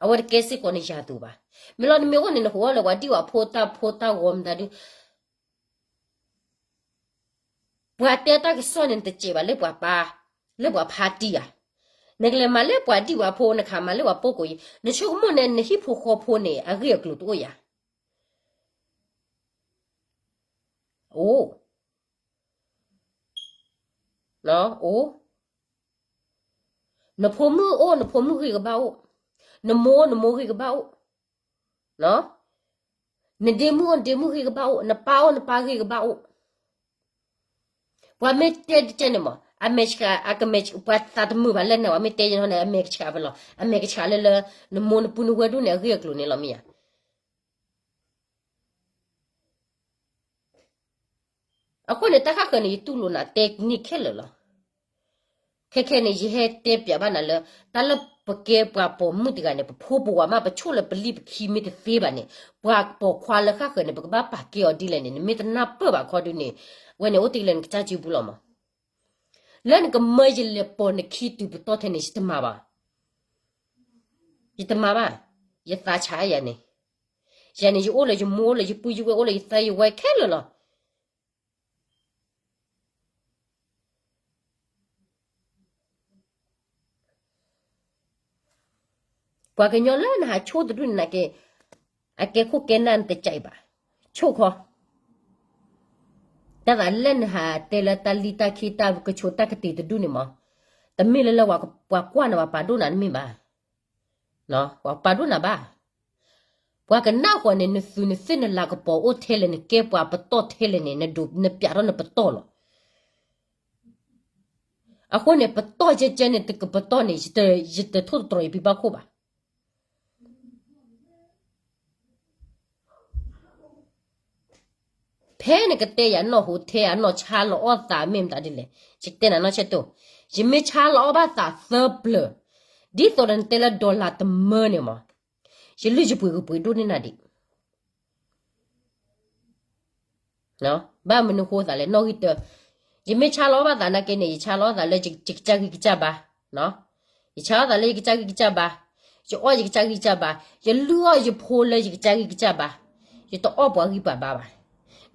အဝဲတကဲစ့ၢ်ကီးနယၤသူဘၣ်. မ့ၢ်လီၤနမ့ၢ်အိၣ်န့ၣ် နဟူးအီၣ်လၢပှၤဒံၣ်ဝဲဖိတၢ်ဖိတၢ်ဂီၤမတၤဒု ပှၤတဲတၢ်ကစီၣ်န့ၣ် နတစဲးဘၣ်လၢပှၤပၢ်, လၢပှၤဖါတံၢ်ဧါ. နကလဲၤမၤလၢပှၤဒံၣ်ဝဲဖိ နခးမၤလၢပှၤပိာ်ကိးယံၤ, နဆိကမိၣ်န့ၣ် နဟံၣ်ဖိဃီဖိန့ၣ် အဂ့ၢ်အကျိၤတအိၣ်ယၤ. အိၣ်, အိၣ်, နဖိမုၣ်အိၣ် နဖိမုၣ်ဂ့ၤကဘၣ်အိၣ်, နမိၢ်အိၣ် နမိၢ်ဂ့ၤကဘၣ်အိၣ်, နဒ့မုၣ်အိၣ် နဒ့မုၣ်ဂ့ၤကဘၣ်အိၣ်, နပၢ်အိၣ် နပၢ်ဂ့ၤကဘၣ်အိၣ်. ပှၤမ့ၢ်တဲတကဲန့ၣ်မး အမဲာ်ဆှး အကမဲာ် ပှၤသးတမုာ်ဘၣ်လၢနၤ ပှၤမ့ၢ်တဲယဲန့ၣ် အမဲာ်ကဆှးဖဲလီၤ, အမဲာ်ကဆှးလၢလၢ နမိၢ်နပုၢ်နဝဲၢ်ဒိၣ်န့ၣ် အဂ့ၢ်အကျိၤန့ၣ်လီၤမ့ၢ်ဧါ. အဃိန့ၣ် တၢ်ဃၣ်ဃၢၤန့ၣ် ယတူၢ်လိာ်နၤတဲန့ၢ်ခဲလၢာ်လီၤ. ခဲခဲန့ၣ် ယဟဲတဲပၠးဘၣ်နၤလၢ တၢ်လၢပကဲပှၤပိာ်မုၣ်တဂၤန့ၣ် ပဖိပဝၤမး ပဆိၣ်လၢပလံၣ်ပခံမ့ၢ်တသ့ဘၣ်န့ၣ် ပှၤပိာ်ခွါလၢဃၣ်ဃၢၤန့ၣ် ပကဘၣ်ပာ်ကဲအီၤဒ်လဲၣ်န့ၣ် နမ့ၢ်တနၢ်ပၢၢ်ဘၣ်ခီဒုန့ၣ် ဝဲန့ၣ်အိၣ်တ့ၢ်လၢနကစၢ်စုပူၤလီၤမး. လၢနကမၢယလဲၤပိာ်နခံတုၤပတီၢ်ထဲန့ၣ် ယတမၤဘၣ်. ယတမၤဘၣ်. ယသးဆးယၤန့ၣ်, ယၤန့ၣ် ယအိၣ်လၢယမိၢ်အိၣ်လၢယပုၢ်ယဝဲၢ်အိၣ်လၢယသၢယဝဲခဲလၢာ်လီၤ. ပှၤကညီလၢနဟးဆိၣ်တဒူၣ်န့ၣ်နာ်က့, အကဲခိၣ်ကဲနၢ်နတကးအံၤဘၣ်, ဆိၣ်ခီ, တၢ်သးလၢနဟးတဲလၢတၢ်လံၣ်တၢ်ခံတၢ်ကဆိးတၢ်ကတ့ၤတဒူၣ်န့ၣ်မး, တမ့ၢ်လၢလၢပှၤကွၢ်နၤ ပှၤပာ်ဒိၣ်နၤတမ့ၢ်ဘၣ်, ပှၤပာ်ဒိၣ်နၤဘၣ်. ပှၤကနၣ်ဃီၤန့ၣ် နသုးနသ့ၣ်နလၤကပီၤအိၣ်ထဲလဲၣ် နကဲပှၤပတီၢ်ထဲလဲၣ်န့ၣ် နပၠးထီၣ်နပတီၢ်လီၤ. အဃိန့ၣ် ပတီၢ်ကဲကဲန့ၣ် တကပတီၢ်န့ၣ် ယတထိၣ်သတြီၤယပံၤဘၣ်ခိၣ်ဘၣ်. ဖဲနကတဲယၤနီၢ်ဟူထဲအနီၢ်ဆါလီၤအီၣ်သးမ့ၢ်မတၤဒ်လဲၣ်, ယကတဲနၤနီၢ်ဆဲးတိၢ်, ယမ့ၢ်ဆါလီၤအီၣ်ဘၣ်သးသၢပျၢၤ, ဒ်သိးဒီးနတဲလၢ dollar တမၢန့ၣ်မး, ယလုၢ်ယပှ့ၤကပှ့ၤဒိၣ်န့ၢ်နၤဒံး ဘၣ်မနုၤဃိသးလဲၣ် နီၣ်ဂံၢ်တၢ, ယမ့ၢ်ဆါလီၤအီၣ်ဘၣ်သးနာ်က့န့ၣ် ယဆါလီၤအီၣ်သးလၢယကစၢ်ဂံၢ်ကစၢ်ဘါ, ယဆါအီၣ်သးလၢယကစၢ်ဂံၢ်ကစၢ်ဘါ, ယအီၣ်ယကစၢ်ဂံၢ်ကစၢ်ဘါ, ယလုၢ်အီၣ်ယဖိလၢယကစၢ်ဂံၢ်ကစၢ်ဘါ, ယတအီၣ်ပှၤဂံၢ်ပှၤဘါဘၣ်.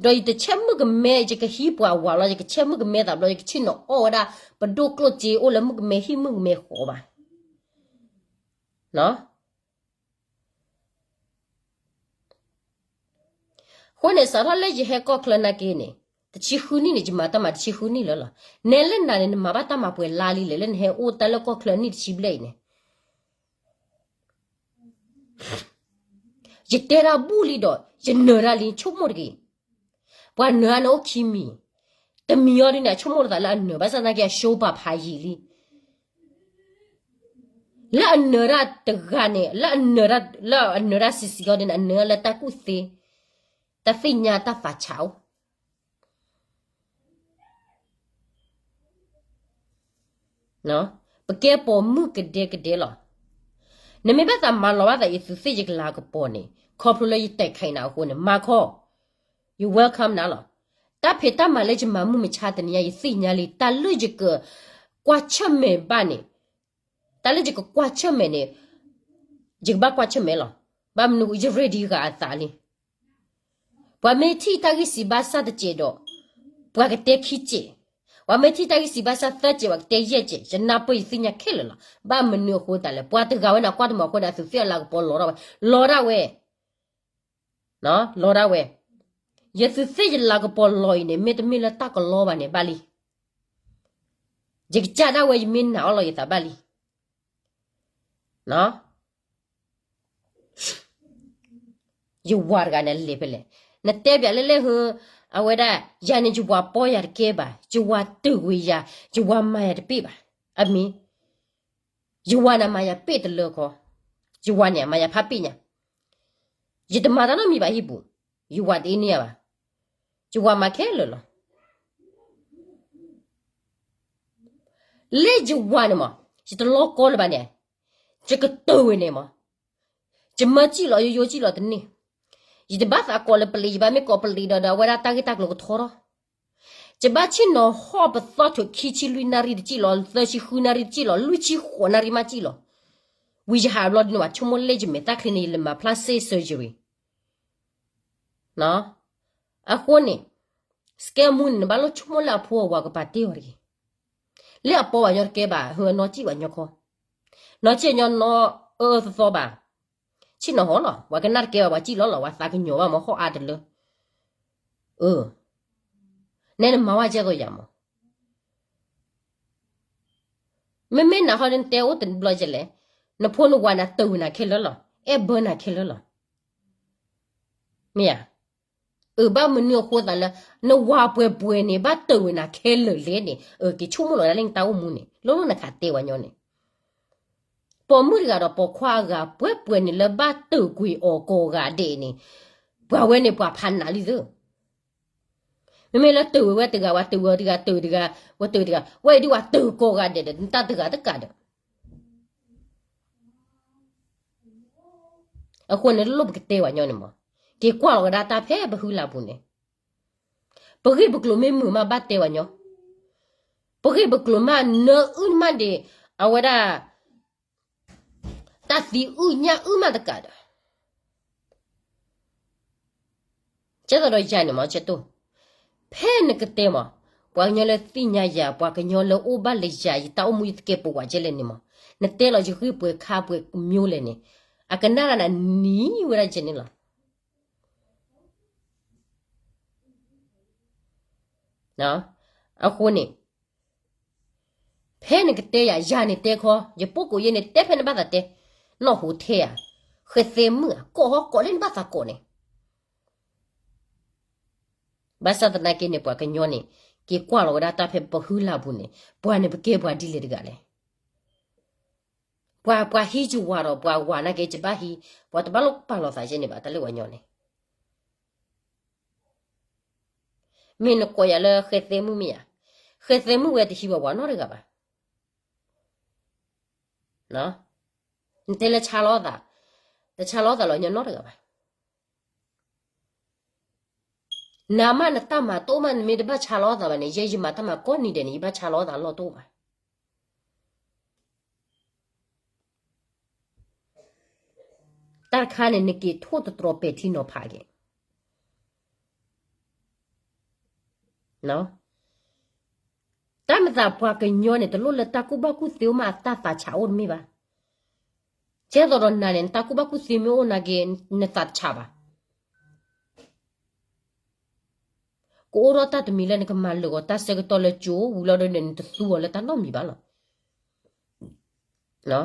ဒီးယတဆဲးမုၣ်ကမဲ ယကဟံးပှၤဝၤလီၤ, ယကဆဲးမုၣ်ကမဲသးဘျီ ယကဆ့ၣ်နီၤအီၣ်ဝဲဒၣ် ပဒိၣ်ကျိၣ်စ့အိၣ်လၢမုၣ်ကမဲဟံၣ်မုၣ်ကမဲဃီဘၣ်. အဃိန့ၣ် စးထီၣ်လၢယဟဲကီၢ်ချၢနာ်က့န့ၣ်, တဆံဃုနံၣ်န့ၣ် ယမၤတၢ်မၤတဆံဃုနံၣ်လၢလီၤ. နဲလၢနၤန့ၣ် နမၤဘၣ်တၢ်မၤပှဲၤလါလံလဲၣ် လၢနဟဲအိၣ်တၢ်လၢကီၢ်ချၢအနံၣ်တဆံဘျဲၣ်အံၤန့ၣ်. ယတဲတၢ်ဘူၣ်လံဒီး ယနၢၤတၢ်လံ ဆိကမိၣ်တဂ့ၤ. ပှၤနၢၤအါန့ၣ်အိၣ်ခံမံၤ, တမံၤအီၤဒ်န့ၣ် အဆိကမိၣ်လိာ်သးလၢအနၢၤ ဘၣ်ဆၣ်သနာ်က့အ show ပာ်ဖးယံာ်လံ. လၢအနၢၤတၢ်တဂၤန့ၣ် လၢအနၢၤတၢ်, လၢအနၢၤတၢ်ဆံးဆံးအီၤဒ်န့ၣ် အနၢၤလၢတၢ်ကူၣ်သ့, တၢ်သ့ၣ်ညါတၢ်သးဆးအိၣ် ပကဲပိာ်မုၣ်ကဒဲကဒဲလီၤ. နမ့ၢ်ဘၣ်သးမၤလီၤဘၣ်သးအံၤ သုသ့ၣ်ယကလၤကပီၤန့ၣ် ခီဖျိလၢယတဲာ်ခဲအံၤနၤအဃိန့ၣ် မၤခီ, you welcome နၤလီၤ. တၢ်ဖံးတၢ်မၤလၢယမၤမုၢ်မဆါတနံၤညါ ယသ့ၣ်ညါလံ တၢ်လၢယကကွၢ်ဆၢၣ်မဲာ်ဘၣ်န့ၣ်, တၢ်လၢယကကွၢ်ဆၢၣ်မဲာ်န့ၣ်, ယကဘၣ်ကွၢ်ဆၢၣ်မဲာ်လီၤ. ဘၣ်မနုၤ ယ ready ဂၤအသးလံ. ပှၤမ့ၢ်ထံၣ်တၢ်ဂံၢ်စံးဘါစၢ်တစဲးဒီး, ပှၤကတဲခံစဲး, ပှၤမ့ၢ်ထံၣ်တၢ်ဂံၢ်စံးဘါစၢ်သၢစဲး ပှၤကတဲယဲၢ်စဲး, ယနၢ်ပၢၢ်ယသ့ၣ်ညါခဲလၢာ်လီၤ. ဘၣ်မနုၤအဃိသတးလဲၣ်, ပှၤတဂၤဝဲန့ၣ် ကွၢ်တမီၤအဃိန့ၣ် အသုးသ့ၣ်အလၤကပီၤလီၤဒၣ်ဝဲ, လီၤဒၣ်ဝဲ, လီၤဒၣ်ဝဲ. ယသုးသ့ၣ်ယလၤကပီၤလီၤအံၤန့ၣ် မ့တမ့ၢ်လၢတၢ်ကလီဘၣ်န့ၣ် ဘၣ်လံ. ယကစၢ်ဒၣ်ဝဲ ယမ့ၢ်နာ်အီၤလီၤယသးဘၣ်လံ. ယဝၤတဂၤန့ၣ်လဲၤဖဲလဲၣ်, နတဲဘၣ်လၢလဲၣ်ဟၢ, အဝဲဒၣ်, ယၤန့ၣ်ယဝၤပီယၤတကဲဘၣ်, ယဝၤတ့ၢ်ကွံာ်ယၤ, ယဝၤမၤယၤတပ့ၢ်ဘၣ်. အမ့ၢ်, ယဝၤန့ၣ်မၤယၤပ့ၢ်တလၢခီ, ယဝၤန့ၣ်မၤယၤဖးပ့ၢ်ညါ, ယတမၤတၢ်နီတမံၤဘၣ်ဟံၣ်ပူၤ, ယဝၤတအ့န့ၢ်ယၤဘၣ်, ယဝၤမၤခဲလၢာ်လီၤ. လၢယဝၤန့ၣ်မး, ယတလီၤကီလၢၤဘၣ်န့ၣ်, ယကတၢၢ်ဝဲန့ၣ်မး, ယမၢစံၣ်လီၤ ယယိစံၣ်လီၤတန့ၢ်, ယတဘၣ်သးကိးလၢပလံၤ ယဘၣ်မ့ၢ်ကိးပလံၤဒီး ဒီးအဝဲဒၣ်တၢ်ဂ့ၢ်တၢ်ကျိၤကထီထီၣ်, ယဘၣ်ဆ့ၣ်နီၤဟီၣ်ပသီထိၣ်ခံဆံလွံၢ်နၣ်ရံၣ်တစံၣ်လီၤ သၢဆံဃုနၣ်ရံၣ်တစံၣ်လီၤ လွံၢ်ဆံဃိးနၣ်ရံၣ်မးစံၣ်လီၤ, ဝံၤယဟးဘျီဒ်န့ၣ် ဘၣ်ဆိကမိၣ်လၢယမဲာ်သၣ်ချံန့ၣ် ယလဲၤမၤဖျါ စ့ၣ် surgery အဃိန့ၣ်, scam မူန့ၣ် နဘၣ်လိၣ်ဆိကမိၣ်လၢအဖိအဝၤကပာ်တ့ၢ်အီၤတဂ့ၤ, လၢအပီဝဲညီတကဲဘၣ် ဟၢအနီၢ်စံၣ်ဝဲညီခီ, နီၢ်စံၣ်ညီနီအၢသီသီဘၣ်, ဆ့ၣ်နီၤဟီၣ်လီၤ ပှၤကနၣ်တကဲဘၣ် ပှၤစံၣ်လီၤလီၤ ပှၤသးကညီၤဘၣ်မး ဟီၣ်အါတလၢ, အၢ, နဲနမၤဝဲကဲသိးယၤမး မ့မ့ၢ်နၤဟီၣ် နတဲအိၣ်တဘျီယဲလဲၣ်, နဖိနဝၤန့ၣ် တၢၢ်ဝဲနၤခဲလၢာ်လီၤ, အဲၣ်ဘၢနၤခဲလၢာ်လီၤ, မ့ၢ်ဧါ, အၢ ဘၣ်မနုၤအဃိသးလၢ နဝၤပှဲၤပှဲၤန့ၣ် ဘၣ်တၢၢ်ဝဲနၤခဲလၢာ်လဲၣ်န့ၣ်, အၢ က့ၤဆိကမိၣ်လီၤဒၣ်လၢနတၢ်အိၣ်မူန့ၣ် လိၣ်လိၣ်နခးတဲဝဲညီန့ၣ်, ပိာ်မုၣ်တဂၤဒီးပိာ်ခွါအဂၤ ပှဲၤပှဲၤန့ၣ် လၢဘၣ်တၢၢ်ကွံာ်အီၤကိးဂၤဒဲးန့ၣ်, ပှၤဝဲန့ၣ်ပှၤဖးနးလံသၢ မ့မ့ၢ်လၢတၢၢ်ဝဲဝဲတဂၤ ဝဲတၢၢ်ဝဲတဂၤ တၢၢ်တဂၤ ဝဲတၢၢ်တဂၤ ဝဲအံၤဒုးဝဲတၢၢ်ကိးဂၤဒဲးဒီး နတၢ်တဂၤတကးဒီး, အဃိန့ၣ် လိၣ်ပကတဲဝဲညီန့ၣ်မး, က့ၤကွၢ်လီၤဝဲဒၣ်တၢ်ဖဲပဟုလၢ်ပူၤန့ၣ်, ပဂ့ၢ်ပကျိၤမ့ၢ်မုာ်မးဘၣ်တဲဝဲညီ, ပဂ့ၢ်ပကျိၤမးနၢအုၣ်မးဒံး, အဝဲဒၣ် တၢ်သံအုၣ်ညၣ်အုၣ်မးတကးဒီး ကဲသိးဒီးယၤန့ၣ်မး ကဲတိၢ်, ဖဲနကတဲမး, ပှၤကညီလၢသ့ၣ်ညါယၤ ပှၤကညီလၢအိၣ်ဘၣ်လၢယၤ ယတၢ်အိၣ်မူယသကဲးပဝးကဲလဲၣ်န့ၣ်မး, နတဲလီၤယဂ့ၢ်ပှဲၤခါပှဲၤကမျိုးလဲၣ်န့ၣ်, အကနၣ်ရၤနၤနံၤဝဲဒၣ်ကဲန့ၣ်လီၤ. အဃိန့ၣ် ဖဲနကတဲယၤ ယၤန့ၣ်တဲခီ, ယပိာ်ကိးယဲၢ်န့ၣ် တဲဖဲနဘၣ်သးတဲ, နီၢ်ဟူထဲဧါ, ဃဲသဲမုၣ်ဧါ, ကိးဟီကိးလၢနဘၣ်သးကိးန့ၣ်, ဘၣ်ဆၣ်သနာ်က့န့ၣ် ပှၤကညီန့ၣ် က့ၤကွၢ်လီၤဝဲဒၣ်တၢ်ဖဲပဟုလၢ်ပူၤန့ၣ် ပှၤန့ၣ်ပကဲပှၤဒ်လဲၣ်တဂၤလဲၣ်. ပှၤ ပှၤဟံးယဝၤဒီး ပှၤဝၤနာ်က့ ယဘၣ်ဟံး, ပှၤတဘၣ်လိၣ်ပာ်လီၤသးယဲၢ်န့ၣ်ဘၣ် တၢ်လၢပှၤကညီန့ၣ် မ့ၢ်နကိးယၤလၢဃဲသဲမုၣ်မ့ၢ်ဧါ, ဃဲသဲမုၣ်ဝဲတဟံးဝဲပှၤနီတဂၤဘၣ်. နတဲလၢဆါလီၤသး, တဆါလီၤသးလီၤညီနီတဂၤဘၣ်. နၤမးနတၢ်မၤတအိၣ်မး နမ့ၢ်တဘၣ်ဆါလီၤသးဘၣ်န့ၣ် ယဲယမၤတၢ်မၤကိးနံၤဒဲးန့ၣ် ယဘၣ်ဆါလီၤသးလီၢ်တအိၣ်ဘၣ်. တၢ်တခါန့ၣ် နက့ၤထိၣ်တတြီပဲာ်ထံနီၤဖးက့ၤ. တၢ်မၤသးပှၤကညီန့ၣ် တလိၣ်လၢတၢ်ကူၣ်ဘၣ်ကူၣ်သ့အိၣ်မး အတၢ်သးဆးအိၣ်တမ့ၢ်ဘၣ်. ကဲသိးဒီးနၤန့ၣ် နတၢ်ကူၣ်ဘၣ်ကူၣ်သ့မ့ၢ်အိၣ်နာ်က့ နသးတဆးဘၣ်. ကအိၣ်ထီၣ်တၢ်တမံၤလၢနကမၤလၢာ်ဂီၤတၢ်ဆၢကတီၢ်လၢကၠိဝံၤလီၤဒီး နတသူအီၤလၢတၢ်နီတမံၤဘၣ်လီၤ.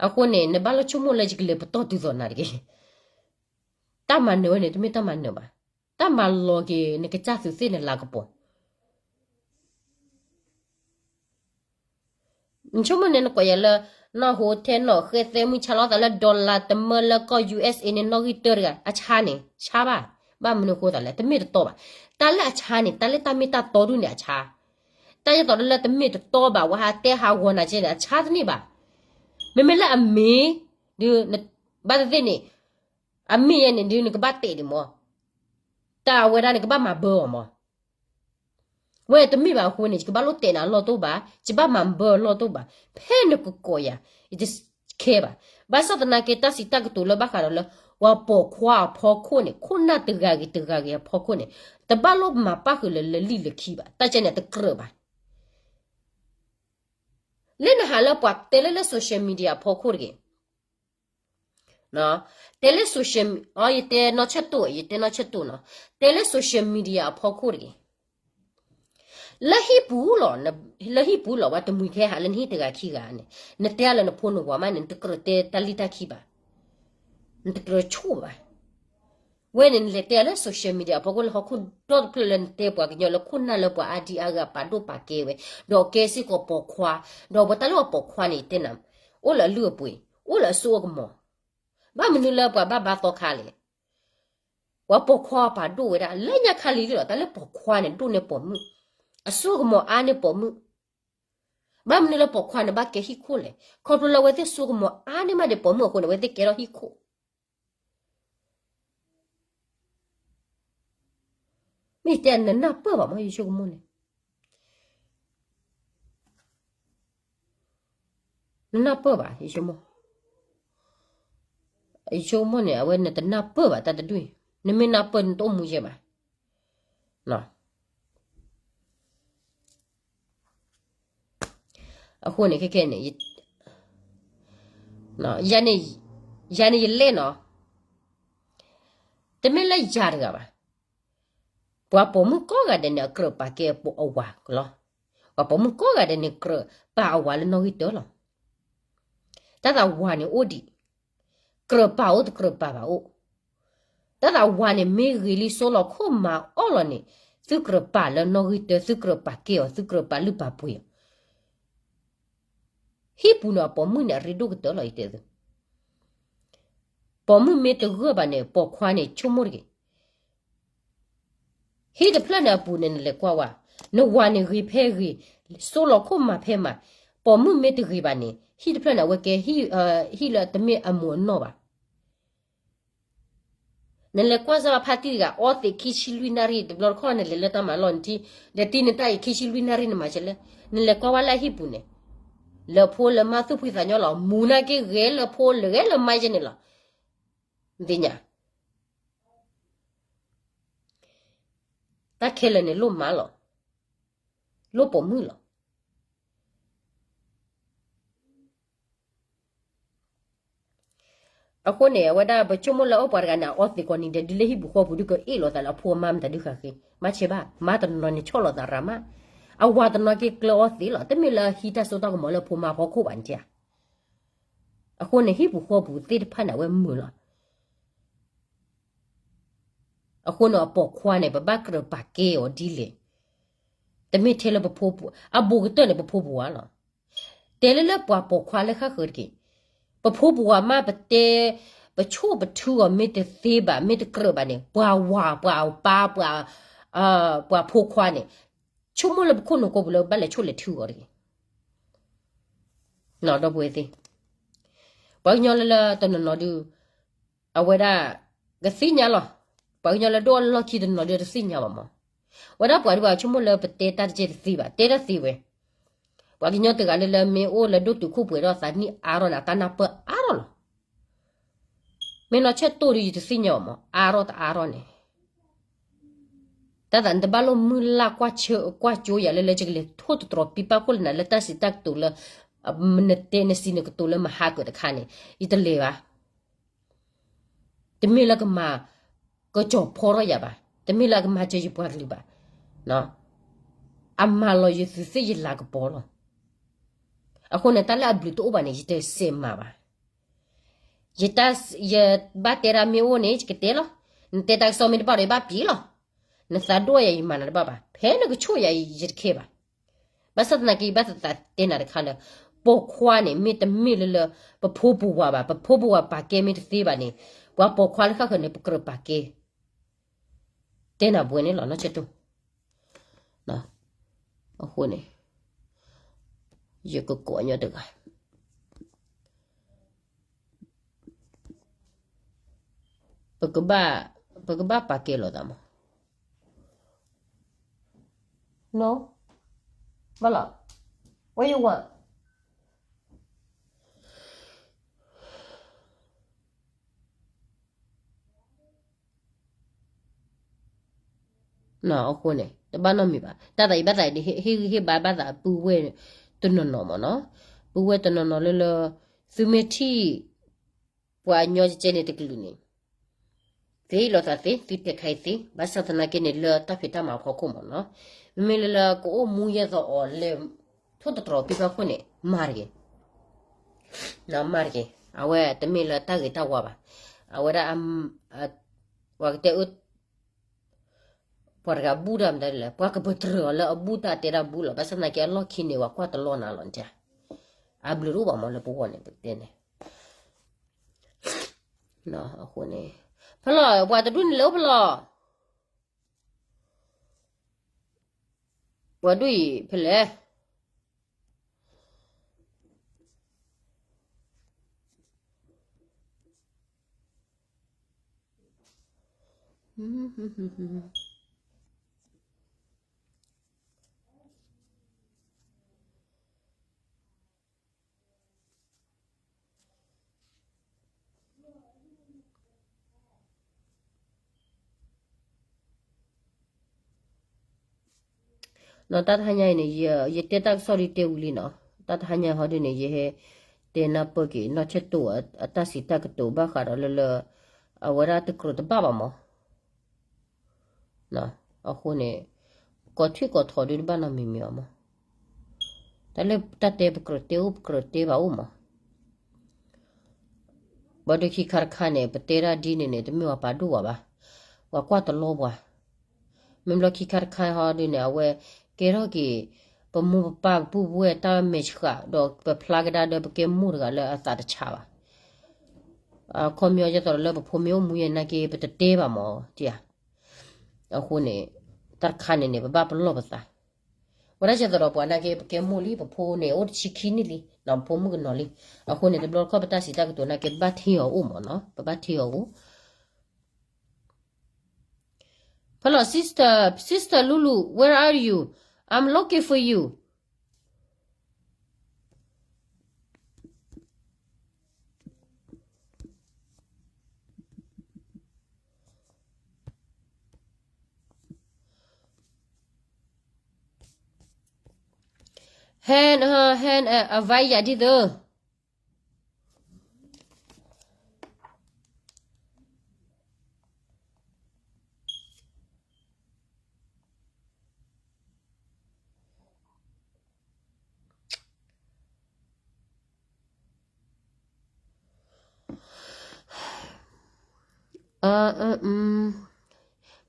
အဃိန့ၣ် နဘၣ်လီၤဆိကမိၣ်လၢယကလဲၤပတီၢ်တုၤသိးနၤတဂ့ၤ. တၢ်မၤနၢၤဝဲန့ၣ် တမ့ၢ်တၢ်မၤနၢၤဘၣ်. တၢ်မၤလီၤက့ၤ နကစၢ်သုးသ့ၣ်နလၤကပီၤ နဆိကမိၣ်န့ၣ် နကွၢ်ယၤလၢ နီၢ်ဟိထဲနီၢ်ဃဲသဲမုၢ်ဆါလီၤသးလၢ dollar တမၢလၢကီၢ် ယူၢ်အ့းအ့း န့ၣ် နီၣ်ဂံၢ်တၢတဂၤ အဆါန့ၣ် ဆါဘၣ်. ဘၣ်မနုၤအဃိသးလဲၣ် တမ့ၢ်တတီဘၣ်. တၢ်လၢအဆါန့ၣ် တၢ်လၢတၢ်မ့ၢ်တၢ်တီဒုၣ်န့ၣ်အဆါ. တၢ်ယသးလၢတမ့ၢ်တတီဘၣ် ဝဲဟးတဲဟးဂီၤနၤကဲန့ၣ် အဆါတန့ၢ်ဘၣ်. မ့မ့ၢ်လၢအမ့ၢ် ဒုး ဘၣ်သ့ၣ်သ့ၣ်န့ၣ် အမ့ၢ်ယဲန့ၣ် ဒုးနကဘၣ်တဲာ်ဒံးမး. တၢ်အဝဲဒၣ်နကဘၣ်မၤဘၢအီၤမး. ဝဲတမ့ၢ်ဘၣ်အဃိန့ၣ် ယကဘၣ်လိၣ်တဲာ်နၤအလီၢ်တအိၣ်ဘၣ်, ယဘၣ်မၤဘၢအလီၢ်တအိၣ်ဘၣ်, ဖဲနကကိးယၤ ယတခဲဘၣ်. ဘၣ်ဆၣ်သနာ်က့ တၢ်စံးတၢ်ကတိၤလၢဘၣ်ဃးဒီးလၢ ပှၤပိာ်ခွါအဖီခိၣ်န့ၣ် ခိၣ်နၢ်တဂၤဂ့ၤတဂၤဂ့ၤအဖီခိၣ်န့ၣ် တဘၣ်လိၣ်မၤပၣ်ဃုာ်လၢလၢလံၣ်လၢခံဘၣ်, တၢ်ကဲန့ၣ်တကြၢးဘၣ်. လၢနဟးလၢပှၤတဲလၢလၢ social media အဖီခိၣ်တဂ့ၤ တဲလၢ social, ယတဲနီၢ်ဆၢၣ်တိၣ်, ယတဲနီၢ်ဆၢၣ်တိၣ်နီၤ, တဲလၢ social media အဖီခိၣ်တဂ့ၤ. လၢဟံၣ်ပူၤလီၤ, လၢဟံၣ်ပူၤလီၤ ပှၤတမှံၤထဲဟးလၢနဟံၣ်တဂၤခံဂၤန့ၣ် နတဲလၢနဖိနဝၤမးန့ၣ် နတကြၢးတဲတၢ်လံၣ်တၢ်ခံဘၣ်, နတကြၢးဆိၣ်ဘၣ်. ဝဲန့ၣ်နလဲၤတဲလၢ social media အဖီခိၣ်လၢဟီၣ်ခိၣ်ဒီတဖျၢၣ်လၢနတဲပှၤကညီလၢခိၣ်နၢ်လၢပှၤအါဒံအါဂၤပာ်ဒိၣ်ပာ်ကဲဝဲ, ဒီးကဲစ့ၢ်ကီးပိာ်ခွါ, ဒီးပှၤတၢ်လၢပှၤပိာ်ခွါန့ၣ်တဲနၤ, အိၣ်လၢအလုၢ်အပှ့ၤ, အိၣ်လၢအစိအကမီၤ, ဘၣ်မနုၤလၢပှၤဘၣ်ဘါသီခါလဲၣ်. ပှၤပိာ်ခွါပာ်ဒိၣ်ဝဲဒၣ် လၢညါခါလံၤလီၤ, တၢ်လၢပိာ်ခွါန့ၣ် ဒိၣ်န့ၢ်ပိာ်မုၣ်, အစိအကမီၤအါန့ၢ်ပိာ်မုၣ်. ဘၣ်မနုၤလၢပိာ်ခွါန့ၣ်ဘၣ်ကဲဟံၣ်ခိၣ်လဲၣ်, ခီဖျိလၢအဝဲသ့ၣ်စိကမီၤအါန့ၢ်မးဒီးပိာ်မုၣ်အဃိန့ၣ် အဝဲသ့ၣ်ကဲထီၣ်ဟံၣ်ခိၣ်. မ့ၢ်တဲနနၢ်ပၢၢ်ဘၣ်မ့ၢ်ယဆိကမိၣ်န့ၣ်, နနၢ်ပၢၢ်ဘၣ်ယဆိကမိၣ်, ယဆိကမိၣ်န့ၣ် အဝဲနတနၢ်ပၢၢ်ဘၣ်တၢ်တဒူၣ်, နမ့ၢ်နၢ်ပၢၢ်နတအိၣ်မူယဲဘၣ်. အဃိန့ၣ်ခဲခဲန့ၣ်, ယၤန့ၣ်ယလဲၣ်နီၤ, တမ့ၢ်လၢယၤတဂၤဘၣ်. ပှၤပိာ်မုၣ်ကိးဂၤဒဲးန့ၣ် အကြၢးပာ်ကဲအဝၤလီၤ. ပှၤပိာ်မုၣ်ကိးဂၤဒဲးန့ၣ် ကြၢးပာ်အဝၤလၢနီၣ်ဂံၢ်တၢလီၤ. တၢ်သးဝၤန့ၣ်အိၣ်ဒံး, ကြၢးပာ်အိၣ်တကြၢးပာ်ဘၣ်အိၣ်. တၢ်သးဝၤန့ၣ်မ့ၢ်ဂ့ၤလံ စိလီၤခိၣ်မၤအီၣ်လီၤန့ၣ်, သုကြၢးပာ်လၢနီၣ်ဂံၢ်တၢ, သုကြၢးပာ်ကဲအီၤ, သုကြၢးပာ်လုၢ်ပာ်ပှ့ၤအီၤ. ဟံၣ်ပူၤန့ၣ် အပိာ်မုၣ်န့ၣ် အရ့ဒိၣ်ကတၢၢ်လီၤ ယတဲသု, ပိာ်မုၣ်မ့ၢ်တဂၢၢ်ဘၣ်န့ၣ် ပိာ်ခွါန့ၣ်ဆိကမိၣ်တဂ့ၤ. ဟံၣ်တဖျၢၣ်န့ၣ်အပူၤန့ၣ် နလဲၤကွၢ်ဝဲ, နဝၤန့ၣ်ဂ့ၤဖဲဂ့ၤ, စိလီၤခိၣ်မၤဖဲမၤ, ပိာ်မုၣ်မ့ၢ်တဂ့ၤဘၣ်န့ၣ် ဟံၣ်တဖျၢၣ်န့ၣ် အဝဲကဲ ဟံၣ်လၢတမ့ၢ်အမိၢ်အနီၢ်ဘၣ်. နလဲၤကွၢ်စၢ်ဖါတံၢ်တဂၤ အီသံးခံဆံလွံၢ်နၣ်ရံၣ်, တဘျီတခီၣ်နလဲၤလၢတၢ်မၤလီၢ်နထံၣ်, ဒီးတံၢ်နတၢ်အံၤ ခံဆံလွံၢ်နၣ်ရံၣ်နမၤစဲလဲၣ်, နလဲၤကွၢ်ဝဲလၢဟံၣ်ပူၤန့ၣ်, လၢဖိလၢမါသူၣ်ဖှံသးညီလီၤ, မူၤနာ်က့ဂဲၤလၢဖိလၢဂဲၤလၢမါယဲန့ၣ်လီၤ. နသ့ၣ်ညါ တၢ်ခဲလၢာ်န့ၣ်လိၣ်မါလီၤ, လိၣ်ပိာ်မုၣ်လီၤ. အဃိန့ၣ် အဝဲဒၣ်ပဆိကမိၣ်လၢအီၣ်ပှၤတဂၤန့ၣ် အအီသံးကိးနံၤဒဲး ဒ်လၢဟံၣ်ပူၤဃီပူၤဒုးကအ့ၣ်လိာ်သးလၢအဖိအမါမတၤဒုးဃၣ်ဃ့, မၤဆဲးဘၣ်, မါတနီၤန့ၣ်ဆီၣ်လီၤသးရၤမး, အဝၤတနီၤက့ၤကျၢၤအီသံးလီၤ, တမ့ၢ်လၢဟံးတၢ်စိတၢ်ကမီၤလၢဖိမါဖီခိၣ်ဘၣ်န့ၣ်ဧါ. အဃိန့ၣ် ဟံၣ်ပူၤဃီပူၤသ့ၣ်တဖၣ်န့ၣ် အဝဲမုာ်လီၤ. အဃိန့ၣ် အပိာ်ခွါန့ၣ် ပဘၣ်ကြၢးပာ်ကဲအီၤဒ်လဲၣ်. တမ့ၢ်ထဲလၢပဖိပူၤ, အဘူးကတၢၢ်န့ၣ် ပဖိပဝၤလီၤ. တဲလၢလၢပှၤပိာ်ခွါလၢဃၣ်ဃၢၤတက့ၢ်. ပဖိပဝၤမးပတဲ, ပဆိၣ်ပထုအီၤမ့ၢ်တသ့ဘၣ် မ့ၢ်တကြၢးဘၣ်န့ၣ် ပှၤဝၤ ပှၤပၢ် ပှၤ, ပှၤဖိခွါန့ၣ် ဆိကမိၣ်လၢပခိၣ်နူာ်ကိးပူၤလၢဘၣ်လဲၤဆိၣ်လဲၤထုအီၤတဂ့ၤ. ဒီပုၢ်ဝဲၢ်သ့ၣ်, ပှၤကညီလၢလၢတနီၤနီၤဒုး အဝဲဒၣ် ကသ့ၣ်ညါလီၤ. ပှၤကညီလၢဒိၣ်အလီၢ်ခံတနီၤဒုးတသ့ၣ်ညါဘၣ်မး. ဝဲဒၣ်ပှၤဒုးပှၤဆိကမိၣ်လၢပတဲတၢ်တကဲတသ့ဘၣ်, တဲတၢ်သ့ဝဲ. ပှၤကညီတဂၤလၢလၢမ့ၢ်အိၣ်လၢဒိၣ်တုာ်ခိၣ်ပှဲၤဒီးသးနံၣ်အါထီၣ်န့ၣ် အတၢ်နၢ်ပၢၢ်အါထီၣ်လီၤ. မ့ၢ်နီၢ်ဆဲၣ်တိၢ်ဒီး ယတသ့ၣ်ညါအီၤမး အါထီၣ်တအါထီၣ်န့ၣ်, တၢ်သးနတဘၣ်လိၣ်မုၢ်လၢ်ကွၢ်ကၠိယၤလၢ လၢယကလဲၤထိၣ်သတြီၤပံပၢ်ခိၣ်လၢနၤ လၢတၢ်စံးတၢ်ကတိၤလၢ နတဲနစံးနကတိၤလၢမဟါကၢၤတခါန့ၣ် ယတလဲၤဘၣ်. တမ့ၢ်လၢကမၤ ကစီၤဖီထီၣ်ယၤဘၣ်, တမ့ၢ်လၢအကမၤစၢၤယပှၤကလုာ်ဘၣ်. အမၤလီၤယသူးသ့ၣ်ယလၤကပီၤလီၤ. အဃိန့ၣ် တၢ်လၢအဘျုးတအိၣ်ဘၣ်န့ၣ် ယတစဲးမၤဘၣ်. ယတၢ် ယဘၣ်တဲတၢ်မ့ၢ်အိၣ်န့ၣ် ယကတဲလီၤ. နတဲတၢ်ကစီၣ်မ့ၢ်တဘၣ်ဒီး ယဘၣ်ပျံၤလီၤ. နသးဒိၣ်ယၤ ယမၤနၤတဘၣ်ဘၣ်. ဖဲနကဆိၣ်ယၤအံၤ ယတခဲဘၣ်. ဘၣ်ဆၣ်သနာ်က့ ယဘၣ်သးသးတဲနၤတခါလၢ ပိာ်ခွါန့ၣ် မ့တမ့ၢ်လၢလၢ ပဖိပဝၤဘၣ်, ပဖိပဝၤပာ်ကဲမ့ၢ်တသ့ဘၣ်န့ၣ် ပှၤပိာ်ခွါလၢဃၣ်ဃၢၤန့ၣ် ပကြၢးပာ်ကဲ တဲနၤပဝဲန့ၣ်လီၤ နီၢ်ဆဲၣ်တိၢ်. အဃိန့ၣ် ယကကိးညီတဂၤ ပကဘၣ် ပကဘၣ်ပာ်ကဲလိာ်သးမး. No. ဘၣ်လီၤ. What you want? အဃိန့ၣ် တဘၣ်နီတမံၤဘၣ်. တၢ်သးအံၤဘၣ်သး ဟ့ၣ်ဂံၢ်ဟ့ၣ်ဘါဘၣ်သးပုၢ်ဝဲၢ်တနီၤနီၤမးနီၤ. ပုၢ်ဝဲၢ်တနီၤနီၤလၢလၢ သုမ့ၢ်ထံၣ် ပှၤညီကဲကဲန့ၣ်တကလုာ်န့ၣ် သ့လိာ်သးသ့, သုတဲခါအံၤသ့, ဘၣ်ဆၣ်သနာ်က့န့ၣ် လၢတၢ်ဖံးတၢ်မၤအဖီခိၣ်မးနီၤ. မ့မ့ၢ်လၢလၢကအိၣ်မူယဲၢ်သိးအီၤလၢ ထိၣ်သတြီၤပံပၢ်ခိၣ်န့ၣ် မၤတဂ့ၤ, မၤတဂ့ၤ. အဝဲတမ့ၢ်လၢတၢ်ဂ့ၤတၢ်ဝါဘၣ်. အဝဲဒၣ် ပှၤကတဲအၢ ပှၤတဂၤဘူၣ်တၢ်မတၤလဲၣ်, ပှၤကပတြၢၤအီၤလၢအဘူၣ်တၢ်တဲတၢ်ဘူၣ်လီၤ. ဘၣ်ဆၣ်သနာ်က့အလီၢ်ခံန့ၣ် ပှၤကွၢ်တလီၢ်နၤလီၤ. အဘျုးတအိၣ်ဘၣ်မးလၢပဂီၢ်န့ၣ် ပကတဲန့ၣ်. အဃိန့ၣ် ဖဲလီၤ ပှၤတဒူၣ်န့ၣ်လဲၤအိၣ်ဖဲလီၤ. ပှၤဒူၣ်အံၤဖဲလဲၣ်. နီၤ တၢ်တဟါညါအံၤန့ၣ် ယတဲတၢ်ကစီၣ်ဒ်တဲဝံၤလံနီၤ. တၢ်တဟါညါဟီဒ်န့ၣ် ယဟဲတဲနၢ်ပၢၢ်က့ၤ နီၢ်ဆဲၣ်တိၢ်အတၢ်စံးတၢ်ကတိၤဘၣ်ဃးဒီးလၢလၢ အဝဲဒၣ်တကြၢးတဘၣ်ဘၣ်မး. အဃိန့ၣ် ကိးထံၣ်ကိးထီၣ်ဒုးတဘၣ်နီတမံၤမံၤအီၤမး. တၢ်လၢတၢ်တဲပကြၢးတဲအိၣ် ပကြၢးတဲဘၣ်အိၣ်မး. ဘၣ်ဒီးခံခါတခါန့ၣ် ပတဲဒၣ်ဒ်န့ၣ်န့ၣ် တမ့ၢ်ပှၤပာ်ဒိၣ်ဝဲဘၣ်, ပှၤကွၢ်တလီပှၤ. မ့ၢ်ဘျီခံခါတခါဟီဒ်န့ၣ် အဝဲကဲထီၣ်က့ၤ ပမိၢ်ပပၢ်ပပုၢ်ပဝဲၢ်တၢ်မဲာ်ဆှး ဒီးပဖျါကဒါဒီးပကဲမိၢ်တဂၤလၢအသးတဆါဘၣ်. အခီပညီဒ်သိးလၢပဖိမ့ၢ်အိၣ်မူယဲၢ်နာ်က့ ပတတဲဘၣ်မး တယၤ. အဃိန့ၣ် တၢ်တခါန့ၣ်န့ၣ် ပဘၣ်ပလီၢ်ပသး. ဝဲဒၣ်ဒ်သိးဒီးပှၤနာ်က့ ပကဲမိၢ်လံ ပဖိန့ၣ် အိၣ်တဆံခံနံၣ်လံ, ပဖိမုၣ်ကနီၤလံ. အဃိန့ၣ် တဘျီတခီၣ်ပတၢ်စံးတၢ်ကတိၤနာ်က့ ပဘၣ်ထံၣ်အီၤအိၣ်မးနီၤ, ပဘၣ်ထံၣ်အီၤအိၣ်. Hello, sister, sister Lulu, where are you? I'm looking for you. ဟဲ ဟဲ အဝဲယၤဒ်သိး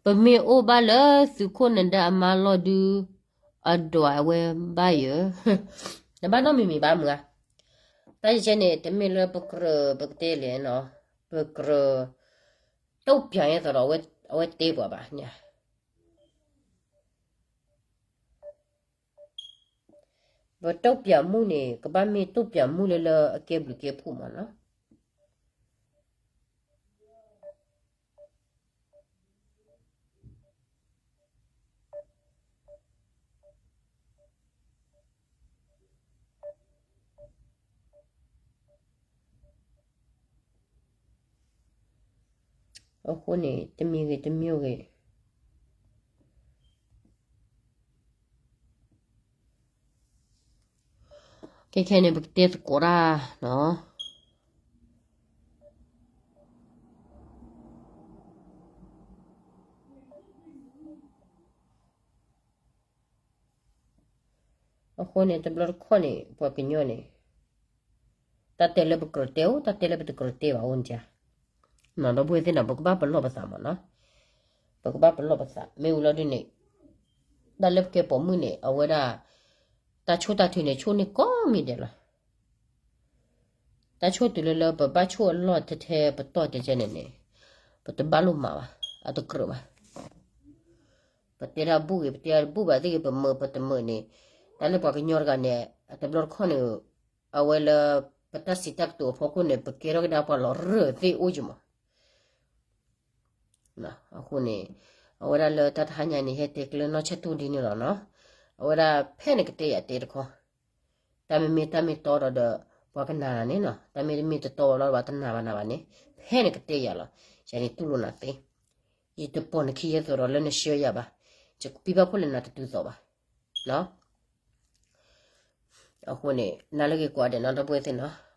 ပမ့ၢ်အိၣ်ဘၣ်လၢသုးခိၣ်နဒါအမါလီၢ်ဒုး အဒွးဝဲဘၣ်ယၤ, တဘၣ်နီတမံၤမံၤဘၣ်မုၢ်ဧါ. တၢ်ယဲန့ၣ် တမ့ၢ်လၢပကြၢး ပကတဲလဲၣ်နီၤ, ပကြၢး တုံ့ပြန် ယဲသိးဒီး အဝဲတဲပှၤဘၣ်န့ၣ် ပတုံ့ပြန်မှုန့ၣ် ကဘၣ်မ့ၢ်တုံ့ပြန်မှုလၢလၢအကဲဘျုးကဲဖှိၣ်မးနီၤ. အ အဃိန့ၣ် တမံၤဂ့ၤတမံၤဂ့ၤ ခဲခဲန့ၣ် ပကတဲသကိးတၢ်နီၤ. အဃိန့ၣ် တဘျီတခီၣ်န့ၣ် ပှၤကညီန့ၣ် တၢ်တဲလၢပကြၢးတဲအိၣ် တၢ်တဲလၢပတကြၢးတဲဘၣ်အိၣ်န့ၣ်ဧါ. ဒီပုၢ်ဝဲၢ်သ့ၣ်နီၤ ပကဘၣ်ပလီၢ်ပသးမးနီၤ. ပကဘၣ်ပလီၢ်ပသး မ့ၢ်ဝံၤလီၤဒုန့ၣ် တၢ်လၢပကဲပိာ်မုၣ်န့ၣ် အဝဲဒၣ် တၢ်ဆိၣ်တၢ်ထုးန့ၣ် ဆိၣ်န့ၢ်ကိးမံၤဒဲးလီၤ. တၢ်ဆိၣ်တုၤလၢလၢပဘၣ်ဆိၣ်အလီၢ်ထဲထဲပတီၢ်တဲကဲန့ၣ်န့ၣ် ပတဘၣ်လိာ်မးဘၣ်, အတကြၢးဘၣ်. ပတဲတၢ်ဘူၣ်ဂ့ၤ ပတဲတၢ်တဘူၣ်ဘၣ်သ့ၣ်ဂ့ၤ ပမုာ်ပတမုာ်န့ၣ် တၢ်လၢပှၤကညီတဂၤန့ၣ် အတဘျီတခီၣ်န့ၣ် အဝဲလၢ ပတၢ်စံးတၢ်ကတိၤအဖီခိၣ်န့ၣ် ပကဲထီၣ်ကဒါပှၤလီၤရၢၢ်သ့ၣ်အိၣ်ယမး. အဃိန့ၣ် အဝဲဒၣ်လၢတၢ်တဟါညါန့ၣ် ဟဲတဲကျၢၤနီၢ်ဆၢၣ်တူၢ်ဒ်န့ၣ်လီၤနီၤ. အဝဲဒၣ်ဖဲန့ၣ်ကတဲယၤတဲတခီ, တၢ်မ့မ့ၢ်တၢ်မ့ၢ်တီဒီးဒီး ပှၤကနာ်နၤန့ၣ်နီၤ, တၢ်မ့တမ့ၢ်တတီဘၣ်လီၤဘၣ်တနာ်ဘၣ်နၤဘၣ်န့ၣ် ဖဲန့ၣ်ကတဲယၤလီၤ. ယၤန့ၣ်တူၢ်လိာ်နၤသ့, ယတပိာ်နခံယဲသိးဒီးလၢနဆှၢယၤဘၣ်, ယကပံဘၣ်ခိၣ်လၢနၤတတုၤသိးဘၣ်. အဃိန့ၣ် နၤလၢဂ့ၤကိးဂၤဒဲးနီၤ ဒီပုၢ်ဝဲၢ်သ့ၣ်နီၤ.